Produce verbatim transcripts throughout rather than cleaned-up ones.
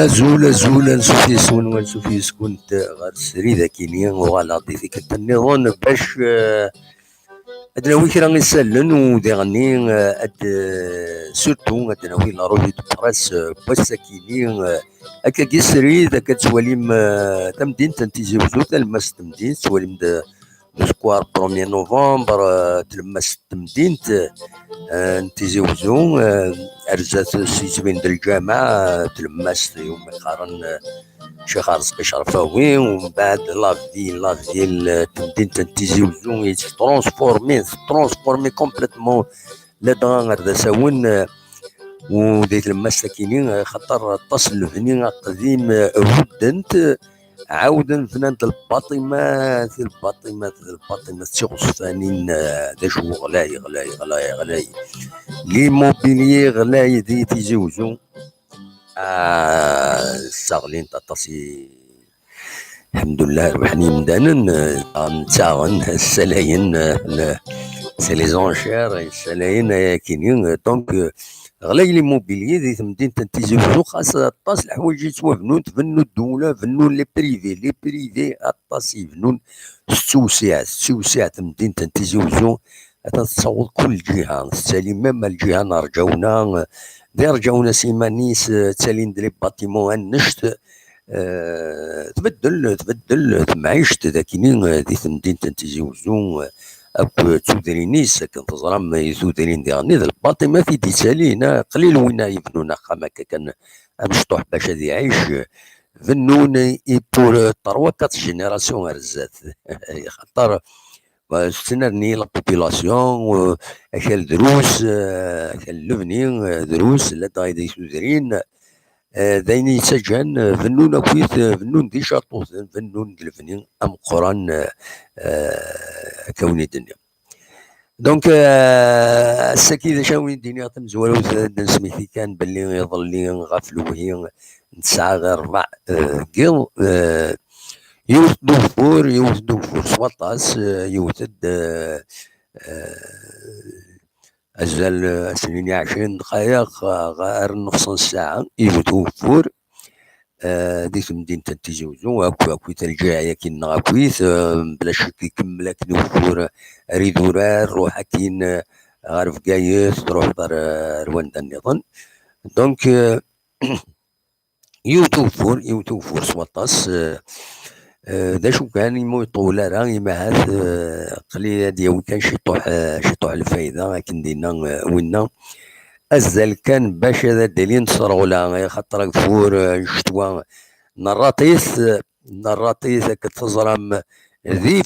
Azul, azul, ansuf yes-wen, ansuf yes-kunt ɣer srid akini, uɣaleɣ-d i tikkelt nniḍen bac, eh, ad nawi kra isallen u diɣenni, eh, ad, eh, surtout ad nawi la revue de presse, eh, n wass akini, eh, akkagi srid, akka ad twalim, eh, tamdint n Tizi Wezzu, talemmast n temdint, tettwalim-d, eh, le square premier novembre, eh, tlemmast n temdint, eh, n Tizi Wezzu, eh, ar zdat s-, yettbin-d lǧameɛ, eh, tlemmast iwumi qqaren, eh, Ccix Arezqi Cerfawi, u mbeɛd la ville, la ville, eh, temdint n Tizi Wezzu, yetttransformi, tetttransformi complètement ladɣa ar d asawen, eh, u di tlemmast akini, eh, xaṭer aṭas n lebni aqdim, eh, budden-t, eh, ɛawden bnan-d lbaṭimat, lbaṭimat, lbaṭimat d tiɣezfanin, eh, d acu ɣlay, ɣlay, ɣlay, ɣlay. L'immobilier ɣlay di Tizi Wezzu. Ah, sseɣlint aṭas i, lḥemdullah, rebḥen yimdanen, eh, ttaɣen, ssalayen, eh, le-, c'est les enchères, ssalayen ayakini, eh, donc, eh, ɣlay l'immobilier di temdint n Tizi Wezzu, xas aṭas leḥwayeǧ yettwabnun, tbennu ddewla, bennun les privés, les privés aṭas yebnun s tewsiɛt, s tewsiɛt temdint n Tizi Wezzu, atan tettaweḍ kul lǧiha, tettali même lǧiha n Rǧawna, di Rǧawna s iman-is, eh, ttalin-d les bâtiments annect, eh, tbeddel, tbeddel temɛict dakini, eh, di temdint n Tizi Wezzu, eh, akk d tudrin-is, akken teẓram, eh, tudrin diɣenni d lbaṭimat i d-ittalin, eh, qlil winna yebnun axxam akka kan amecṭuḥ bac ad iɛic, bennun i pour, eh, trois, quatre générations ar zdat. Xaṭer, eh, tettnerni la population, eh, akal drus, eh, akal lebni, eh, drus, ladɣa i d tudrin, eh, d ayen yettaǧǧan, eh, bennun akkit, eh, bennun d icaṭuten, bennun d lebni ameqqran, eh, eh, akka wen-id-nniɣ. Donc, euh, ass-agi d acu ara wen-d-iniɣ tamezwarut, ad d-nesmekti kan belli iḍelli ɣef lewhi nesɛa ɣer ṛṛebeɛ, euh, n yiḍ, euh, yiwet-d ugeffur, yiwet-d ugeffur s waṭas, euh, yiwet-d, euh, euh, azal, euh, ad s-nini ɛecrin ddqayeq, euh, ar nnefṣ n ssaɛa, yiwet ugeffur. Eh, di temdint n Tizi Wezzu, akk, akkit lǧiha-agi-nneɣ akkit, eh, bla ccek ikemmel akken ugeffur ar idurar, ruḥ akkin, eh, ɣer Bgayet, truḥeḍ ar, ar wanda nniḍen. Donc, eh, yiwet ugeffur, yiwet ugeffur s waṭas, eh, eh, d acu kan, imi ur iṭewwel ara, imi ahat, eh, qlil ad yawi kan ciṭuḥ, eh, ciṭuḥ lfayda, akken dinna, eh, winna. Azal kan bac ad d-ilint s rɣula, axaṭer ageffur, eh, n ccetwa, nerraṭ-it, nerraṭ-it akken teẓram di,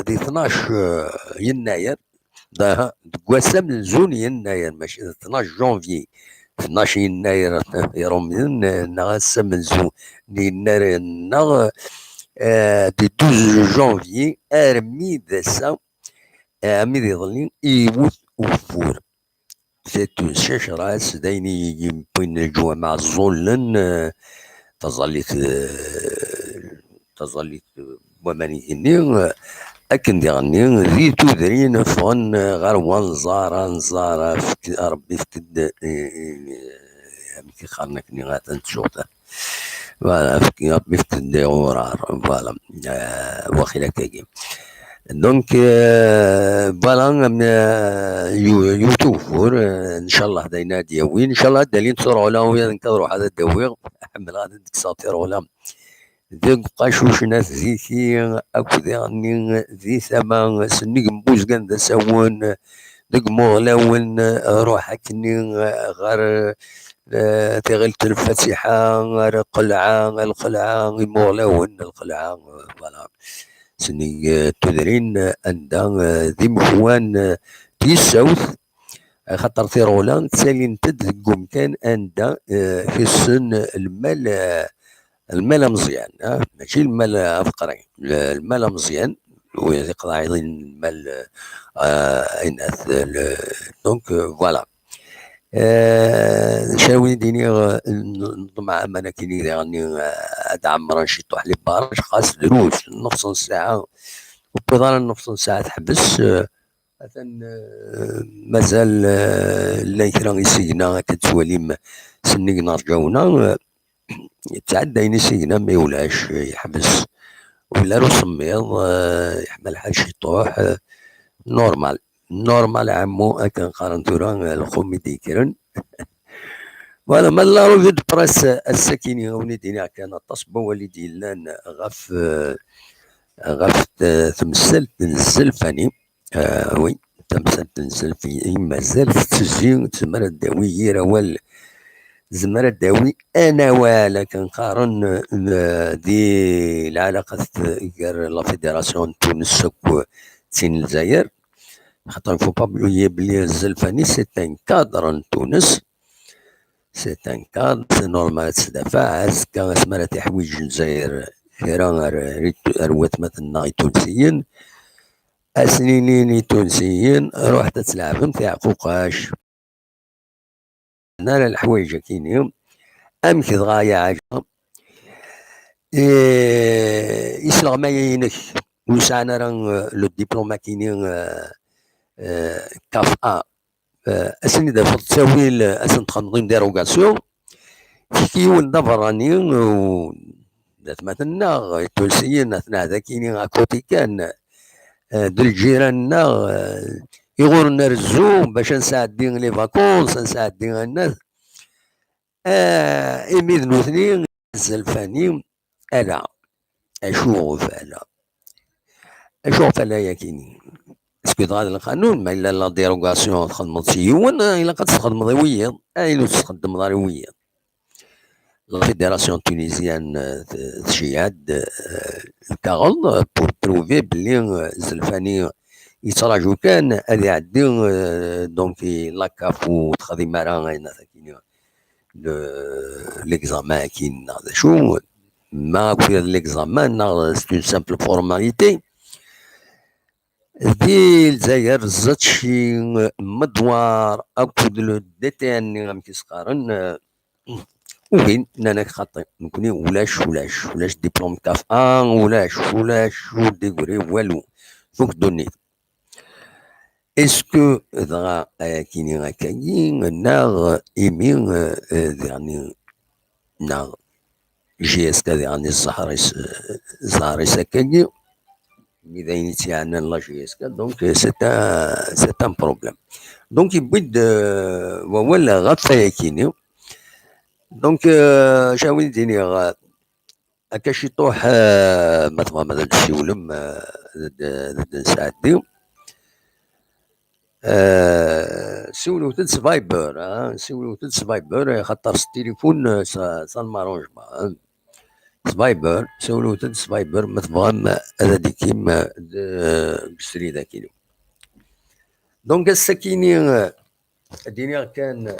di tnac, eh, yennayer, da, deg wass amenzu n yennayer, mačči d tnac janvier, tnac yennayer irumyen, eh, neɣ ass amenzu n yennayer, neɣ, eh, di douze janvier, armi d ass-a, eh, armi d iḍelli, iwet ugeffur. C'est une sécheresse, d ayen i yewwin leǧwameɛ ẓẓullen, eh, taẓallit, eh, taẓallit n waman igenni, eh, akken diɣenni di tudrin ffɣen, eh, ɣer wanẓar, anẓar, efk-, Rebbi efk-d, eh, eh, amek i qqaren akkenni, atan tcuɣda. Voilà, efk-, Rebbi efk-d iɣurar, voilà, eh, waxil akkagi. Donc, euh, voilà, am, euh, yu-, yiwet ugeffur, euh, ncallah d ayen ad d-yawi, ncallah ad d-alint tirɣula, u ad nekk ad ruḥeɣ ad d-awiɣ, ḥemmleɣ ad d-kkseɣ tirɣula. deg Qacuc n At Ziki, akked diɣenni di tama sennig n Buzgan d Asawen, deg Muɣlawen, ruḥ akkenni ɣer, eh, Tiɣilt n Lfatiḥa, ar Lqelɛa, Lqelɛa, Imuɣlawen, Lqelɛa, voilà. Sennig, eh, tudrin, eh, anda, eh, d imekwan, eh, n tyessawt, axaṭer tiɣula ttalint-d deg umkan anda, eh, kessen lmal, eh, lmal ameẓyan, ah, mačči lmal abeqri, l-, lmal ameẓyan, wi d iqḍaɛiḍin n lmal, eh, aynas, le-, donc, eh, voilà. Eh, d acu ara wen-d-iniɣ, eh, n-, neḍmeɛ aman akkin i diɣen, eh, ad ɛemmren ciṭuḥ les barrages, xas drus, nneṣ n ssaɛa, ur tewwiḍ ara nneṣ n ssaɛa teḥbes, eh, atan, eh, mazal, eh, llan kra isigna akka tettwalim sennig n rǧawna, eh, yettɛeddayen isigna, ma ulac, eh, yeḥbes. Ula ar usemmiḍ, eh, yeḥma lḥal ciṭuḥ, eh, normal. Normal ɛemmu, akken qqaren tura, eh, lxum i d-yekkren. Voilà, ma la revue de presse ass-akini, ad wen-id-iniɣ kan aṭas n wawal i d-yellan ɣef, eh, ɣef t-, temsalt n Zelfani. Ah, oui, tamsalt n Zelfani mazal tettezzi, tezmer ad d-tawi yir awal, tezmer ad d-tawi anawal, akken qqaren, eh, di lɛalaqat gar la fédération n Tunes akked tin n Lezzayer. Xaṭer, faut pas oublier belli Zelfani, c'est un cadre n Tunes. C'est un cadre, c'est normal ad tdafaɛ. Azekka, asmi ara t-iḥwiǧ Lezzayer kra ar, ar watmaten-nneɣ itunsiyen, ad sen-inin itunsiyen, ruḥet ad tleɛbem tiɛquqac. Nara leḥwayeǧ akini, amek dɣa ya ɛajba? Eh, isleɣmayen-inek ur sɛan ara, eh, le diplôme akini, eh, eh, kaf A, eh, ad sen-id-tafeḍ ttawil, eh, ad sen-txedmeḍ une dérogation, kiki yiwen d aberrani, u d atmaten-nneɣ itunsiyen, atnah d akini à côté kan, eh, d lǧiran-nneɣ, eh, iɣur nrezzu bac ad nesɛeddi les vacances, ad nesɛeddi annat. Eh, imi d nutni, Zelfani, ala. Acu ɣef ala? Acu ɣef ala yakini? Est-ce que dɣa d lqanun, ma yella la dérogation txedmeḍ s yiwen, eh, ilaq ad txedmeḍ i wiyiḍ. Ayen ur txeddmeḍ ara i wiyiḍ. La fédération tunisienne, eh, t-, tceyyeɛ-d, eh, lkaɣeḍ, eh, pour prouver belli, eh, Zelfani yettraǧu kan ad iɛeddi, eh, donc, i la kaf ur texdim ara ayen akini, le, l'examen akkin neɣ d acu, ma akk d l'examen neɣ c'est une simple formalité. Di Lezzayer ẓẓat ci medwar akked le D T N, amek i s-qqaren, eh, ugin, nnan-ak xaṭi, nekni ulac, ulac, ulac diplôme kaf A, ulac, ulac, ur d-igri walu, tfuk ddunit. Est-ce que dɣa ayakini akkagi, neɣ imi, eh, diɣni, neɣ J S K diɣni zzher-is, eh, zzher-is akkagi, mi d ayen i tt-yeɛnan la J S K, donc, eh, c'est un, c'est un problème. Donc, yewwi-d, eh, wawal ɣef ayakini. Donc, eh, acu ara wen-d-iniɣ, eh, akka ciṭuḥ, eh, ma tebɣam ad d-tessiwlem, eh, ad d-, ad d-nesɛeddi. Eh, siwlet-d s Viber, ah, siwlet-d s Viber, eh, xaṭer s tilifun, eh, ça, ça ne m'arrange pas, hein. S Viber, siwlet-d s Viber, ma tebɣam ad d-ikim, eh, d-, deg srid akini. Donc, ass-akini, eh, ad d-iniɣ kan,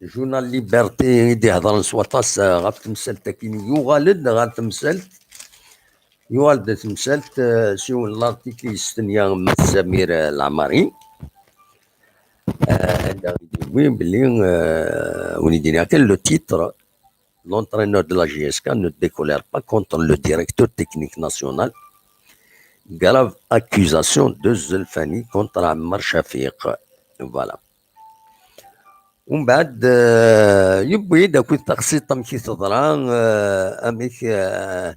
Journal Liberté i d-ihedren s waṭas, eh, ɣef temsalt akkin, yuɣal-d ɣer temsalt, yuɣal-d temsalt, eh, s yiwen n l'article yestenya Mat Samir, eh, Leɛmari, eh, anda i d-yewwi belli, eh, win i d-iniɣ kan le titre, l'entraîneur de la J S K ne décolère pas contre le directeur technique national. Grave accusation de Zelfani contre Ammar Shafiq. Voilà. Umbeɛd, eh, yewwi-d akked taxsiṭ amek i teḍra, eh, amek, eh,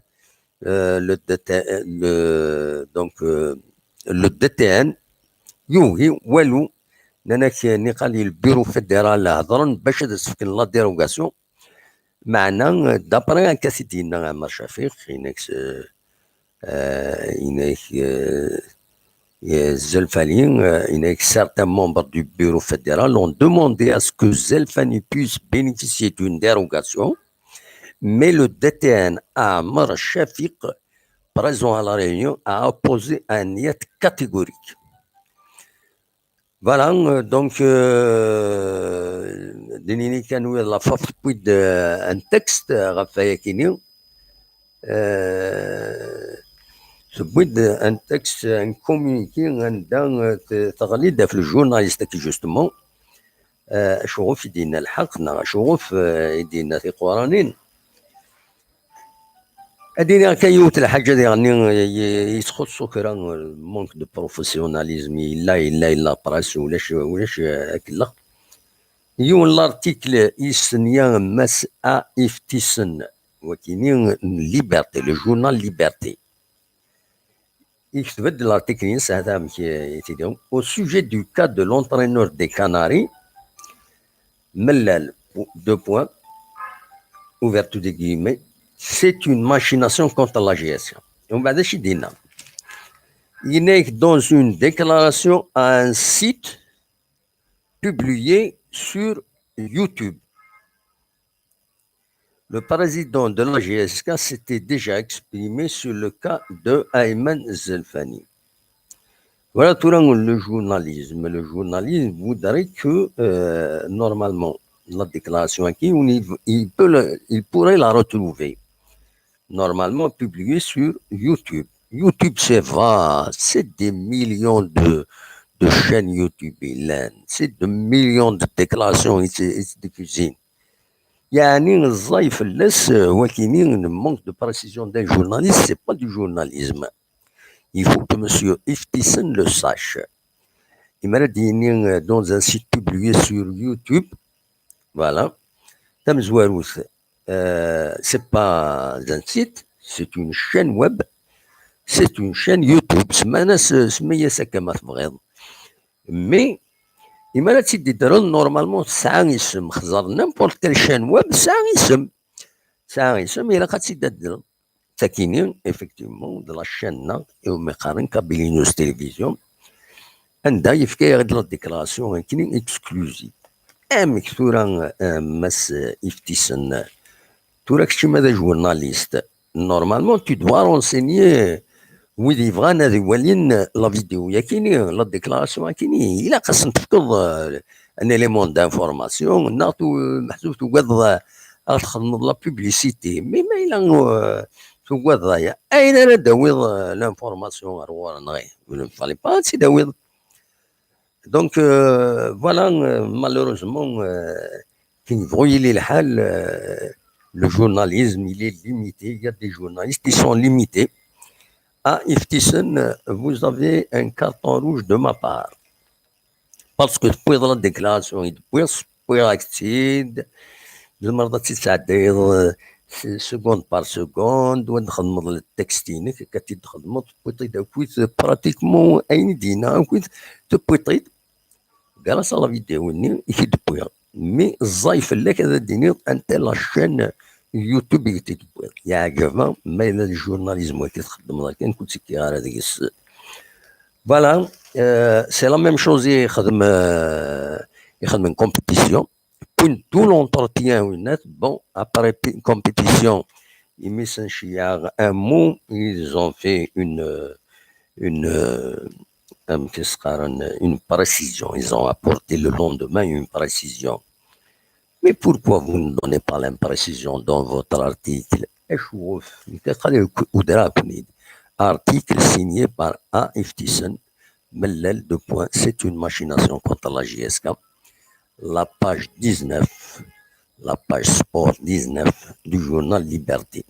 eh, le D T, le, donc, eh, le D T N yugi walu, nnan-ak niqal i le bureau fédéral hedren bac ad as-fken la dérogation. Meɛna, d'après akka t-id-yenna Ɛmer Cafiq, inek, euh, euh, inek, euh, euh, Zelfani, euh, inek certains membres du bureau fédéral ont demandé à ce que Zelfani puisse bénéficier d'une dérogation, mais le D T N Amr Shafiq, présent à la réunion, a opposé un niet catégorique. Voilà, euh, donc, euh, d nini kan wid la faf tewwi-d, euh, un texte, euh, ɣef wayakini. Euh, tewwi-d un texte, un communiqué anda, euh, t- teɣli-d ɣef le journaliste-agi, justement. Euh, acuɣef i d-yenna lḥeqq, neɣ acuɣef, euh, i d-yenna tiquranin. Ad iniɣ kan yiwet lḥaǧa diɣen, i- i- yettxuṣṣu kra, euh, manque de professionnalisme, yella, yella, yella, presque ulac, ulac, euh, akellex. Yiwen l'article i yessenya Mass A. Iftisen, wakini n Liberté, le journal Liberté. Yekteb-d l'article-nni, ahat amek i t-id-, au sujet du cas de l'entraîneur des Canaries, Mellal, deux points, ouverture des guillemets, c'est une machination contre la G S K. Et on va décider là. Il est dans une déclaration à un site publiée sur YouTube. Le président de la G S K s'était déjà exprimé sur le cas de Ayman Zelfani. Voilà, tura, le journalisme. Le journalisme voudrait que, euh, normalement, la déclaration-agi, on y- il peut le- il pourrait la retrouver. Normalement publiée sur YouTube. YouTube, c'est vaste, c'est des millions de, de chaînes YouTube, Ilan. C'est des millions de déclarations, et c'est, et c'est diffusé. يعني ẓẓay fell-as, euh, wakini, le manque de précision d'un journaliste, c'est pas du journalisme. Il faut que monsieur Iftisen le sache. Imi ara d-yini, euh, dans un site publié sur YouTube, voilà. Tamezwarut, euh, c'est pas un site, c'est une chaîne web. C'est une chaîne YouTube. Semma-as, semma-as akka ma tebɣiḍ. Mais, imi ara tt-id-iddreḍ, normalement, tesɛa isem. Xẓer, n'importe quelle chaîne web, tesɛa isem. Tesɛa isem, ilaq ad tt-id-tdreḍ. Takini, effectivement, de la chaîne-a, iwumi qqaren Kabylie News Télévision, anda yefka-yaɣ-d la déclaration akini exclusive. Amek tura, euh, Mass, euh, Iftisen, tura kečči ma d ajournaliste, normalement, tu dois renseigner wid yebɣan ad walin la vidéo yakini, la déclaration akini, ilaq ad sen-tefkeḍ, euh, un élément d'information, neɣ tu-, meḥsub tugadeḍ, euh, ad txedmeḍ la publicité. Mais ma yella, euh, tugadeḍ aya, ayen ara d-tawiḍ, euh, l'information ar ɣur-neɣ, il ne fallait pas ad tt-id-tawiḍ. Donc, euh, voilà, euh, malheureusement, euh, كي يبغوا يلي الحال, euh, le journalisme, il est limité. Il y a des journalistes qui sont limités. Ah, Iftisen, vous avez un carton rouge de ma part. Parce que tewwiḍ la déclaration i d-tewwiḍ, wwiɣ-ak-tt-id. Tzemreḍ ad tt-id-tesɛeddayeḍ, euh, s- seconde par seconde, wa txedmeḍ le texte-inek, akka tt-id-txedmeḍ, tewwiḍ-t-id akkit, pratiquement ayen i d-yenna akkit, tewwiḍ-t-id. Grâce à la vidéo-nni i k-id-wwiɣ. Mais ẓẓay fell-ak ad d-tiniḍ anta la chaîne YouTube i k-id-wwiɣ. Yeɛǧeb-aɣ, ma yella d journalisme wagi txeddmeḍ akken, ur ttekkiɣ ara deg-s. Voilà, euh, c'est la même chose i xedm, euh, i xedmen compétition. Puis tout l'entretien, bon, après pi- compétition, imi s-nceyyeɛ un mot, ils ont fait une, euh, une, euh, amek i s-qqaren, une précision. Ils ont apporté le lendemain une précision. Mais pourquoi vous ne donnez pas l'imprécision dans votre article? Acuɣef? Nekk ad qqareɣ-ken-id. Article signé par A. Iftisen, Mellal, deux points, c'est une machination contre la J S K. La page dix-neuf, la page sport dix-neuf du journal Liberté.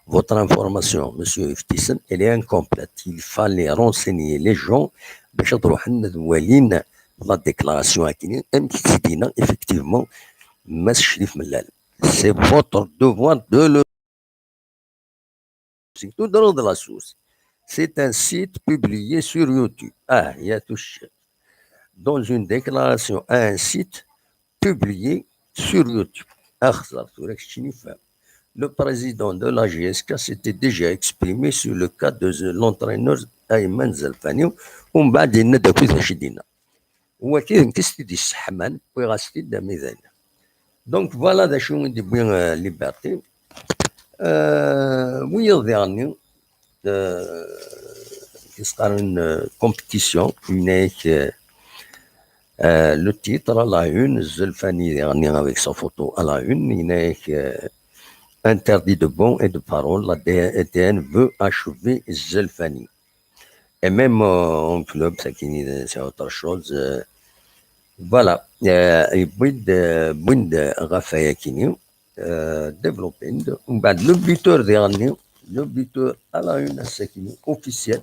Votre information, monsieur Iftisen, elle est incomplète. Il fallait renseigner les gens باش ad ruḥen ad walin la déclaration akini, amek i tt-id-yenna, effectivement, Mass Crif Mellal. C'est votre devoir de le, c'est tout dans la source. C'est un site publié sur YouTube. Ah, il y a tout. Dans une déclaration à un site publié sur YouTube. Axẓer tura keččini fhem. Le président de la J S K s'était déjà exprimé sur le cas de l'entraîneur Ayman Zelfani, umbeɛd yenna-d akk d acu i d-yenna. Wagi d nekk i s-t-id-yesseḥman, wwiɣ-as-t-id armi d ayen. Donc voilà d acu i d-yewwi, euh, Liberté. Euh, wiyaḍ diɣenni, euh, i s-qqaren, euh, compétition, yenna-yak, euh, euh, le titre à la une, Zelfani diɣenni avec sa photo à la une, yenna-yak, euh, interdit de banc et de parole, la D N veut achever Zelfani. Et même, euh, en club, ça qui c'est autre chose. Euh, voilà. Euh, et puis, de, puis de Rafael Kini, euh, développé. Umbeɛd le buteur diɣenni, le buteur à la une, c'est qui officiel.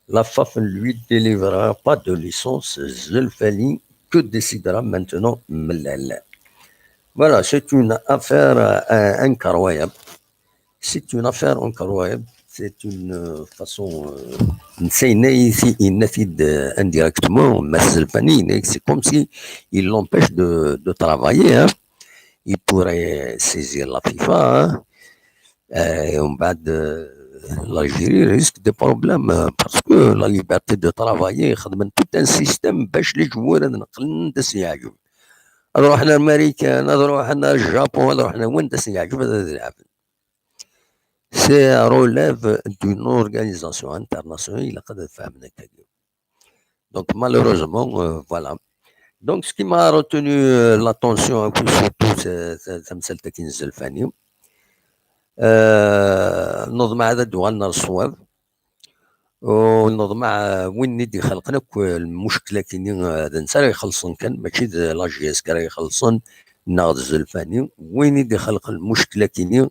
La FAF ne lui délivrera pas de licence. Zelfani, que décidera maintenant Mellal? Voilà, c'est une affaire, euh, incroyable. C'est une affaire incroyable. C'est une, euh, façon, euh, netta yenna-t-id, euh, indirectement, Mass Zelfani, c'est comme si il l'empêche de, de travailler, hein. Il pourrait saisir la FIFA, hein. Euh, et on va de l'Algérie risque des problèmes, euh, parce que la liberté de travailler, xedmen tout un système باش les joueurs ad neqqlen d as-yeɛjeb. Ad ruḥen ar Marikan, ad ruḥen ar Japon, ad ruḥen ar wanda as-yeɛjeb ad lɛeben. C'est relève d'une organisation internationale, ilaq ad fehmen akkagi. Donc malheureusement, euh, voilà. Donc ce qui m'a retenu, euh, l'attention un peu surtout, c'est, c'est, c'est tamsalt-agi n Zelfani. Euh, neḍmeɛ ad d-uɣalen ar ṣṣwab. U neḍmeɛ, euh, win i d-ixelqen akk, euh, lmuckla-agi-nni, euh, d netta ara ixellṣen kan, mačči d la J S K ara ixellṣen, neɣ d Zelfani. Win i d-ixelqen lmuckla-agi-nni,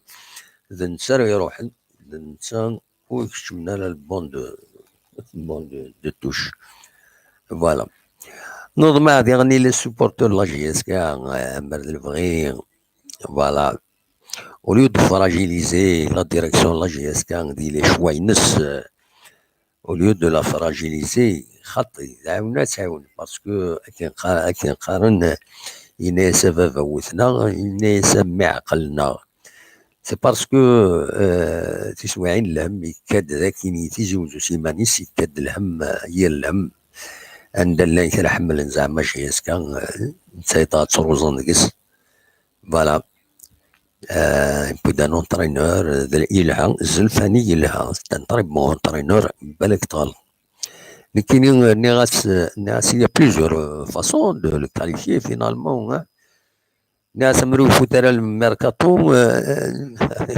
d netta ara iruḥen, d netta ur ikeččmen ara le banc de, banc de, de touche. Voilà. Neḍmeɛ diɣen les supporters n la J S K, euh, amer d lebɣi, voilà. Au lieu de fragiliser la direction n la J S K di les choix-ines, euh, au lieu de la fragiliser, xaṭi, tɛawen ad tɛawen, parce que akken qa-, akken qqaren, euh, yenna-yas a baba wwten-aɣ, yenna-yas a mmi ɛeqlen-aɣ. C'est parce que, euh, tiswiɛin lhemm yekka-d d akin i Tizi Uzzu s iman-is, yekka-d lhemm, euh, yir lhemm. Anda llan kra ḥemmlen zeɛma J S K, euh, netta yeṭṭa ttruẓen deg-s. Voilà. Euh, et puis d'un entraîneur, euh, d-, yelha, Zelfani yelha, c'est un très bon entraîneur, balak tɣelṭeḍ. Nekkini, euh, nniɣ-as, euh, nniɣ-as, il y a plusieurs, euh, façons de le qualifier finalement, hein. Nniɣ-as, amer ur ifut ara le mercato, euh,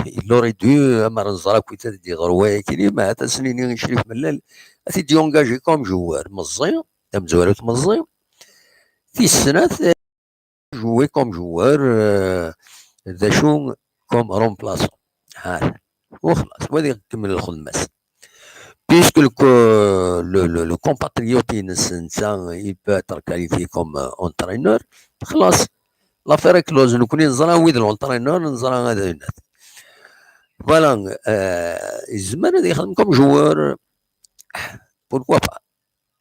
il aurait dû, amer neẓra akkit ad d-yeḍru wayakini, ma ad as-nini i Crif Mellal, ad t-id-yungaji comme joueur meẓẓi, tamezwarut meẓẓi. Tis snat, jouer comme joueur, euh, d acu, comme remplaçant. Ha. U xlaṣ, wa ad ikemmel lxedma-s. Puisque le co-, le, le, le compatriote-ines netta, il peut être qualifié comme, euh, entraîneur, xlaṣ, l'affaire est close, nekkni neẓra anwa i d l'entraîneur, neẓra ad. Voilà, euh, yezmer ad ixdem comme joueur, pourquoi pas.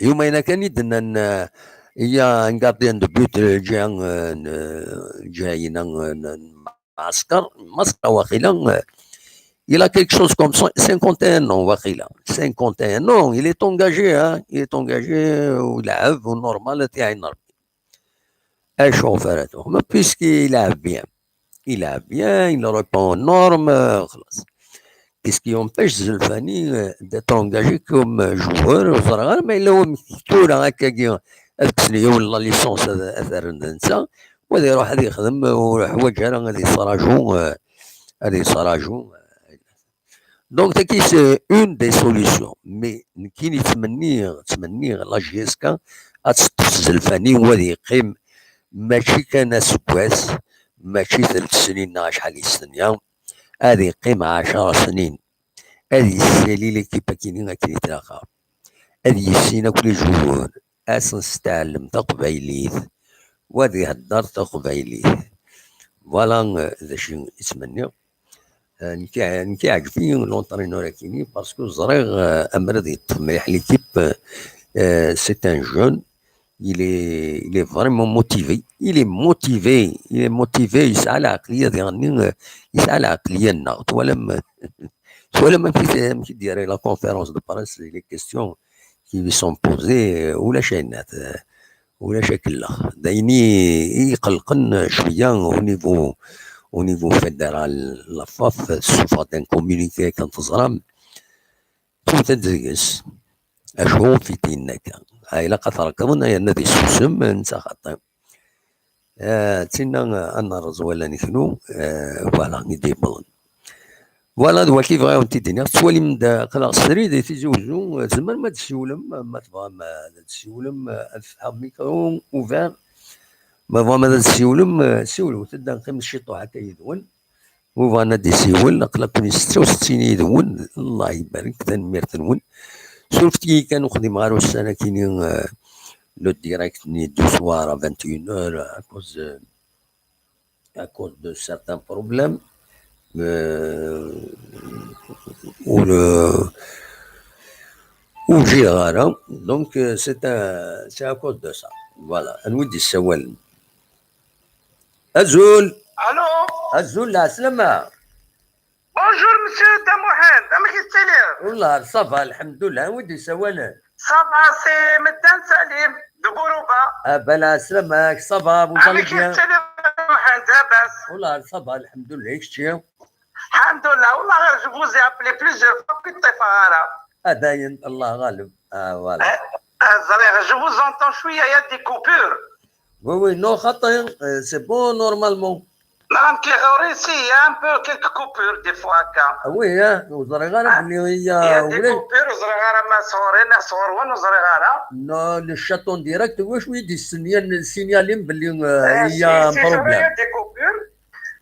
Yumayna kan i d-nnan, euh, il y a un gardien de but, euh, lǧiha, euh, n-, lǧiha-ina, euh, n-, n-, Masker, Masker waqila, euh, il a quelque chose comme cent, cinquante et un ans, waqila. Cinquante et un ans, il est engagé, hein, il est engagé, euh, u ileɛɛeb, u normal, ad t-iɛin Rebbi. Acu ɣef ara tuɣ? Mais puisqu'il a bien, il a bien, il répond aux normes, euh, xlaṣ. Qu'est-ce qui empêche Zelfani, euh, d'être engagé comme, euh, joueur? Ur ẓriɣ ara ma yella wamek tura akkagi ad kksen yiwen la licence ad, ad t-rren d netta, u ad iruḥ ad yexdem, ur yeḥwaǧ ara ad yesraǧu, euh, ad yesraǧu, euh, Donc, tagi, c'est une des solutions. Mais nekkini ttmenniɣ, ttmenniɣ la J S K ad teṭṭef Zelfani, u ad yeqqim mačči kan aseggas, mačči telt snin neɣ acḥal i s-tenna, ad yeqqim ɛecra snin. Ad yessali l'équipe-agi-nni akken i tlaq. Ad yissin akk les joueurs, ad sen-yesɛellem taqbaylit, u ad ihedder taqbaylit. Voilà, euh, d acu i ttmenniɣ. Euh, nekk, nekk iɛǧeb-iyi l'entraîneur-agi-nni parce que ẓriɣ, euh, amer ad yeṭṭef mliḥ l'équipe, euh, c'est un jeune, il est, il est vraiment motivé. Il est motivé. Il est motivé. Yesɛa lɛeqliya diɣenni, euh, yesɛa lɛeqliya-nneɣ. Twalam, twalam amek i, amek i d-yerra la conférence de presse, les questions qui lui sont posées, euh, ulac ayen, euh, ulac akellex. D ayen i, i iqellqen cwiya au niveau, au niveau fédéral. La FAF tessufeɣ-d un communiqué akken teẓram. Tewwet-d deg-s. Acu ufit yenna akka? Ah, ilaq ad t-rekḍen, yerna ad issusem, netta xaṭi. Ah, d tinna, ah, ad nerreẓ wallen-ik nu, ah, voilà, i d-yewwḍen. Voilà, d waki bɣiɣ ad wen-t-id-iniɣ. Tettwalim-d, ah, aql-aɣ srid i Tizi Uzzu, ah, tzemrem ad d-tsiwlem, ah, ma tebɣam, ah, ad d-tsiwlem, ah, ad fetḥeɣ micro ouvert. Ma tebɣam ad d-tsiwlem, ah, siwlewt-d, ad neqqim ciṭuḥ akka yid-wen. Wi bɣan ad d-isiwel, aql-aken i setta u settin yid-wen. Allah ibarek, tanemmirt-nwen. Surfet-iyi kan, ur xdimeɣ ara ussan akini, euh, le direct-nni du soir à vingt et une heures à cause, euh, à cause de certains problèmes. Euh, ur, euh, ur ǧǧiɣ ara. Donc, euh, c'est un, c'est à cause de ça. Voilà. Anwa i d-yessawalen? Azul. Allô. Azul, lɛeslama. Bonjour, monsieur Damuḥend, amek i tettiliḍ? Wellah, ça va, lḥemdullah. Anwa i d-yessawalen? Ça va, c'est Meddan Salim, de Bourba. Ah ben, lɛeslama-k, ça va, vous allez bien? Amek i tettiliḍ, Damuḥend, labas? Wellah, ça va, lḥemdullah, i kečči? Lḥemdullah, wellah, je vous ai appelé plusieurs fois, ur k-ṭṭifeɣ ara. Ah, dayen, Allah ɣaleb. Ah, voilà. Ah, ah, ẓriɣ, je vous entends cwiya, il y a des coupures. Oui, oui, non, xaṭi, euh, c'est bon, normalement. Neɣ nekk ɣur-i, si, il y a un peu quelques coupures, des fois, akka. Ah oui, hein, ur ẓriɣ ara belli il y a des coupures, ur ẓriɣ ara ma sɣur-i, neɣ sɣur-wen, ur ẓriɣ ara. Non, le chat en direct, wacu i d-yessenyan-, signalin belli, euh, il y a un problème? Si, si, c'est vrai, il y a des coupures.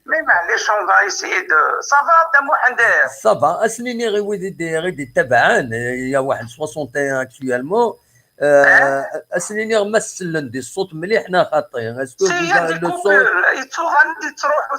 Mais maɛlic, on va essayer de, ça va, Dda Muḥend? Ça va, ad sen-iniɣ i wid i d-, i d-ittabaɛen, il y a waḥed soixante et un actuellement, euh, ad sen-iniɣ ma sellen di ṣṣut mliḥ neɣ xaṭi. Est-ce que si, il y a des coupures, yettruḥu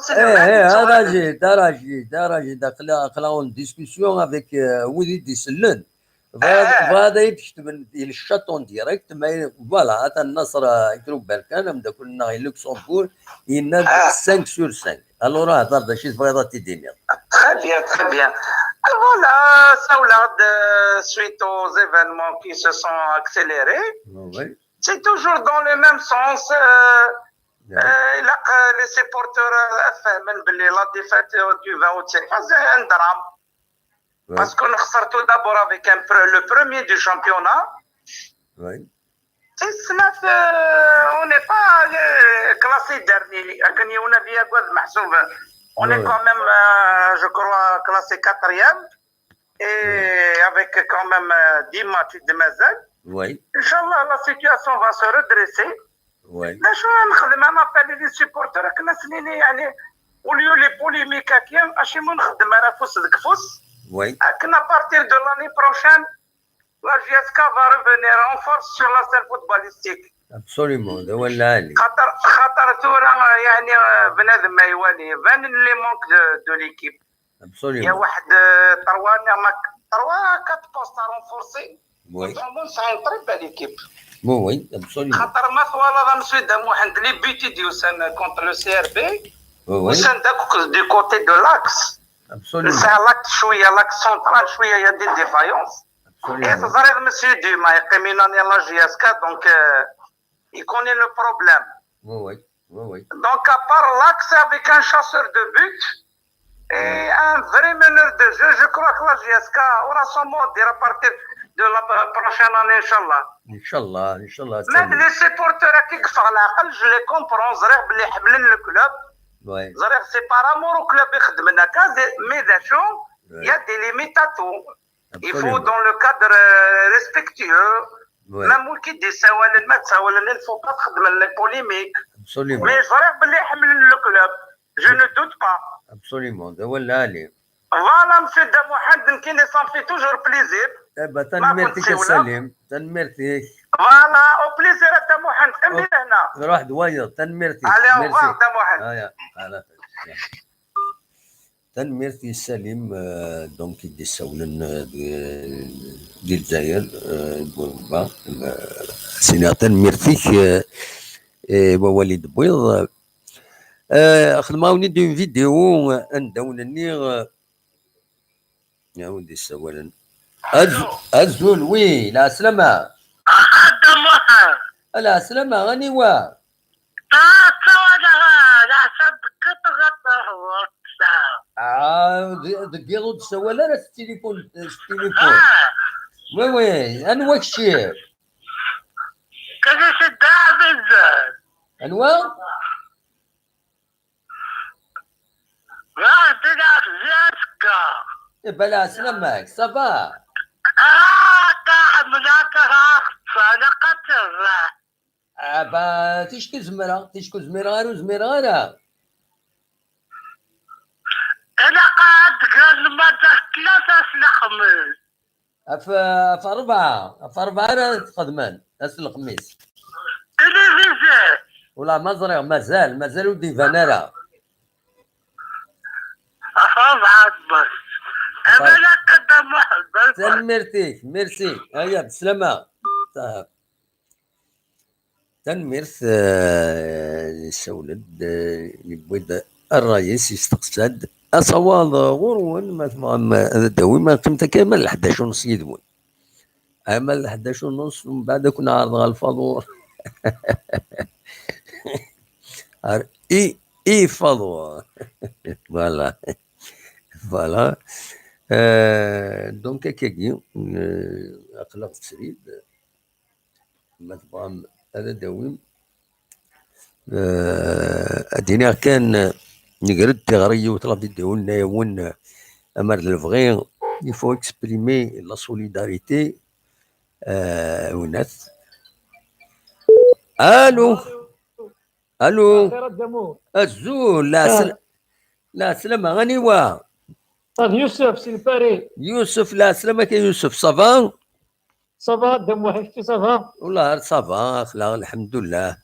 s lmal, yettruḥu. Eh, eh, arajid, arajid, arajid, aql-, aql-aɣ en discussion avec, euh, wid i d-isellen. Bɣiɣ, bɣiɣ ad iyi-d-ketben di le chat en direct, mais voilà, atan Naṣer, euh, Itrubarkan, ameddakel-nneɣ i Luxembourg, yenna-d cinq sur cinq. Alors, hder d acu i tebɣiḍ ad t-id-tiniḍ. Très bien, très bien. Et voilà, ssawleɣ-d, euh, suite aux événements qui se sont accélérés. Oui, oui. C'est toujours dans le même sens, euh, euh, ilaq, euh, les supporters, euh, ad fehmen belli la défaite, euh, du vingt août, c'est pas un drame. Oui. Parce qu'on sort tout d'abord avec un pre-, le premier du championnat. Oui. Et snat, euh, on n'est pas, euh, classé dernier. Akken yiwen ad yagad meḥsub. On est quand même, euh, je crois, classé quatrième. Et avec quand même, euh, dix matchs de mazal. Oui. Inch'Allah, la situation va se redresser. Oui. D acu ara nexdem, ad nappel les supporters akken ad sen-nini, yeɛni, au lieu les polémiques-agi, acimi ur nxeddem ara afus deg ufus? Oui. Akken à partir de l'année prochaine, la J S K va revenir en force sur la scène footballistique. Absolument, d awal lɛali. Xaṭer, xaṭer tura, yeɛni, bnadem ma iwali, banen les manques de, de l'équipe. Absolument. Il y a واحد, euh, trois, neɣ ma, trois, quatre postes à renforcer. Oui. Vraiment, c'est une très belle équipe. Oui, oui, absolument. خاطر ما twalaḍ a monsieur Dda Muḥend, les buts i d-yusan contre le C R B, oui, oui, usan-d akk du côté de l'axe. Absolument. C'est l'axe, شوية l'axe central, شوية, il y a des défaillances. Absolument. Et teẓriḍ monsieur Duma yeqqim une année à la J S K, donc, euh, il connaît le problème. Oui, oui, oui, oui. Donc, à part l'axe avec un chasseur de but et un vrai meneur de jeu, je crois que la J S K aura son mot à dire à partir de la prochaine année, Inch'Allah. Inch'Allah, Inch'Allah. Mais les supporters qui font la, je les comprends, ẓriɣ belli ḥemmlen le club. Oui. Ẓriɣ c'est par amour au club i xeddmen akka, mais d acu, il y a des limites à tout. Il faut, absolument, dans le cadre, euh, respectueux, oui, même wid i d-yessawalen, ma ssawalen, il faut pas txedmen les polémiques. Absolument. Mais ẓriɣ belli ḥemmlen le club. Je ne doute pas. Absolument. D awal lɛali. Voilà, monsieur Dda Muḥend, nekkini ça me fait toujours plaisir. Eh ben, tanemmirt-ik a Salim. Tanemmirt-ik. Voilà, au plaisir a Dda Muḥend. Qqim di lehna. Ruḥ d wayeḍ. Tanemmirt-ik. Allez, au revoir, Dda Muḥend. Aya, ala. Tanemmirt i Salim, euh, donc, i d-issawlen, euh, di, di Lezzayer, euh, Burebba, euh, siniɣ tanemmirt-ik, euh, i wawal i d-tewwiḍ. Euh, xedmeɣ-awen-id une vidéo, euh, anda wen-nniɣ, euh, a wi d-issawalen. Az-, azul, oui, lɛeslama. Aqaddam Muḥend. Lɛeslama, aniwa? Ah, ttawaleɣ, ah, leɛca deg tiṭ ɣef ṛṛeẓ. Ah, d-, deg yiḍ ur d-ssawal ara s tilifun, s tilifun. Ah. Oui, oui, anwa kečči? Kečč si Dda Ɛziz. Anwa? Ɣer Dda Ɛziz azekka. Eh ben, lɛeslama-k, ça va? Ah, ḥemmleɣ-k, ah, xeṣṣan, aqattez. Ah, ben, ticki zemreɣ, ticki ur zmireɣ ara, ur zmireɣ ara. Ilaq ad d-gren lmada tlata s lexmis. Ɣef, ɣef ṛebɛa, ɣef ṛebɛa ara t-xedmen, ass n lexmis. Tilivizi. Wala ma ẓriɣ, mazal, mazal ur d-iban ara. Ɣef ṛebɛa n wass. Ɣef ṛebɛa. Amalak a Dda Muḥend, bye bye. Tanemmirt-ik, merci. Aya, beslama. Tanemmirt, eh, yessawel-d, eh, yewwi-d ṛṛay-is, yesteqsa-d. Asawaḍ, eh, ɣur-wen, ma tebɣam, eh, ad d-tawim, ad qqimet akka arma d leḥdac u nneṣ yid-wen. Arma d leḥdac u nneṣ, mbeɛd ad ken-ɛerḍeɣ ɣer lfaḍur. Ar i, i faḍur. Voilà. Voilà. Euh, donc, akkagi, euh, aql-aɣ srid. Ma tebɣam ad d-tawim. Euh, ad d-iniɣ kan, euh, nger-d tiɣri yiwet la vidéo, nna-yawen, euh, amar d lebɣi, il faut exprimer la solidarité, euh, awnat. Allô? Allô? Axir a Dda Muḥend. Azul, la, ah, sl-, la slama, aniwa? Ah, d Yusef, si Lpari. Yusef, la slama-k a Yusef, ça va? Ça va, a Dda Muḥend, kečči ça va? Wallah, ça va, axla, lḥemdullah.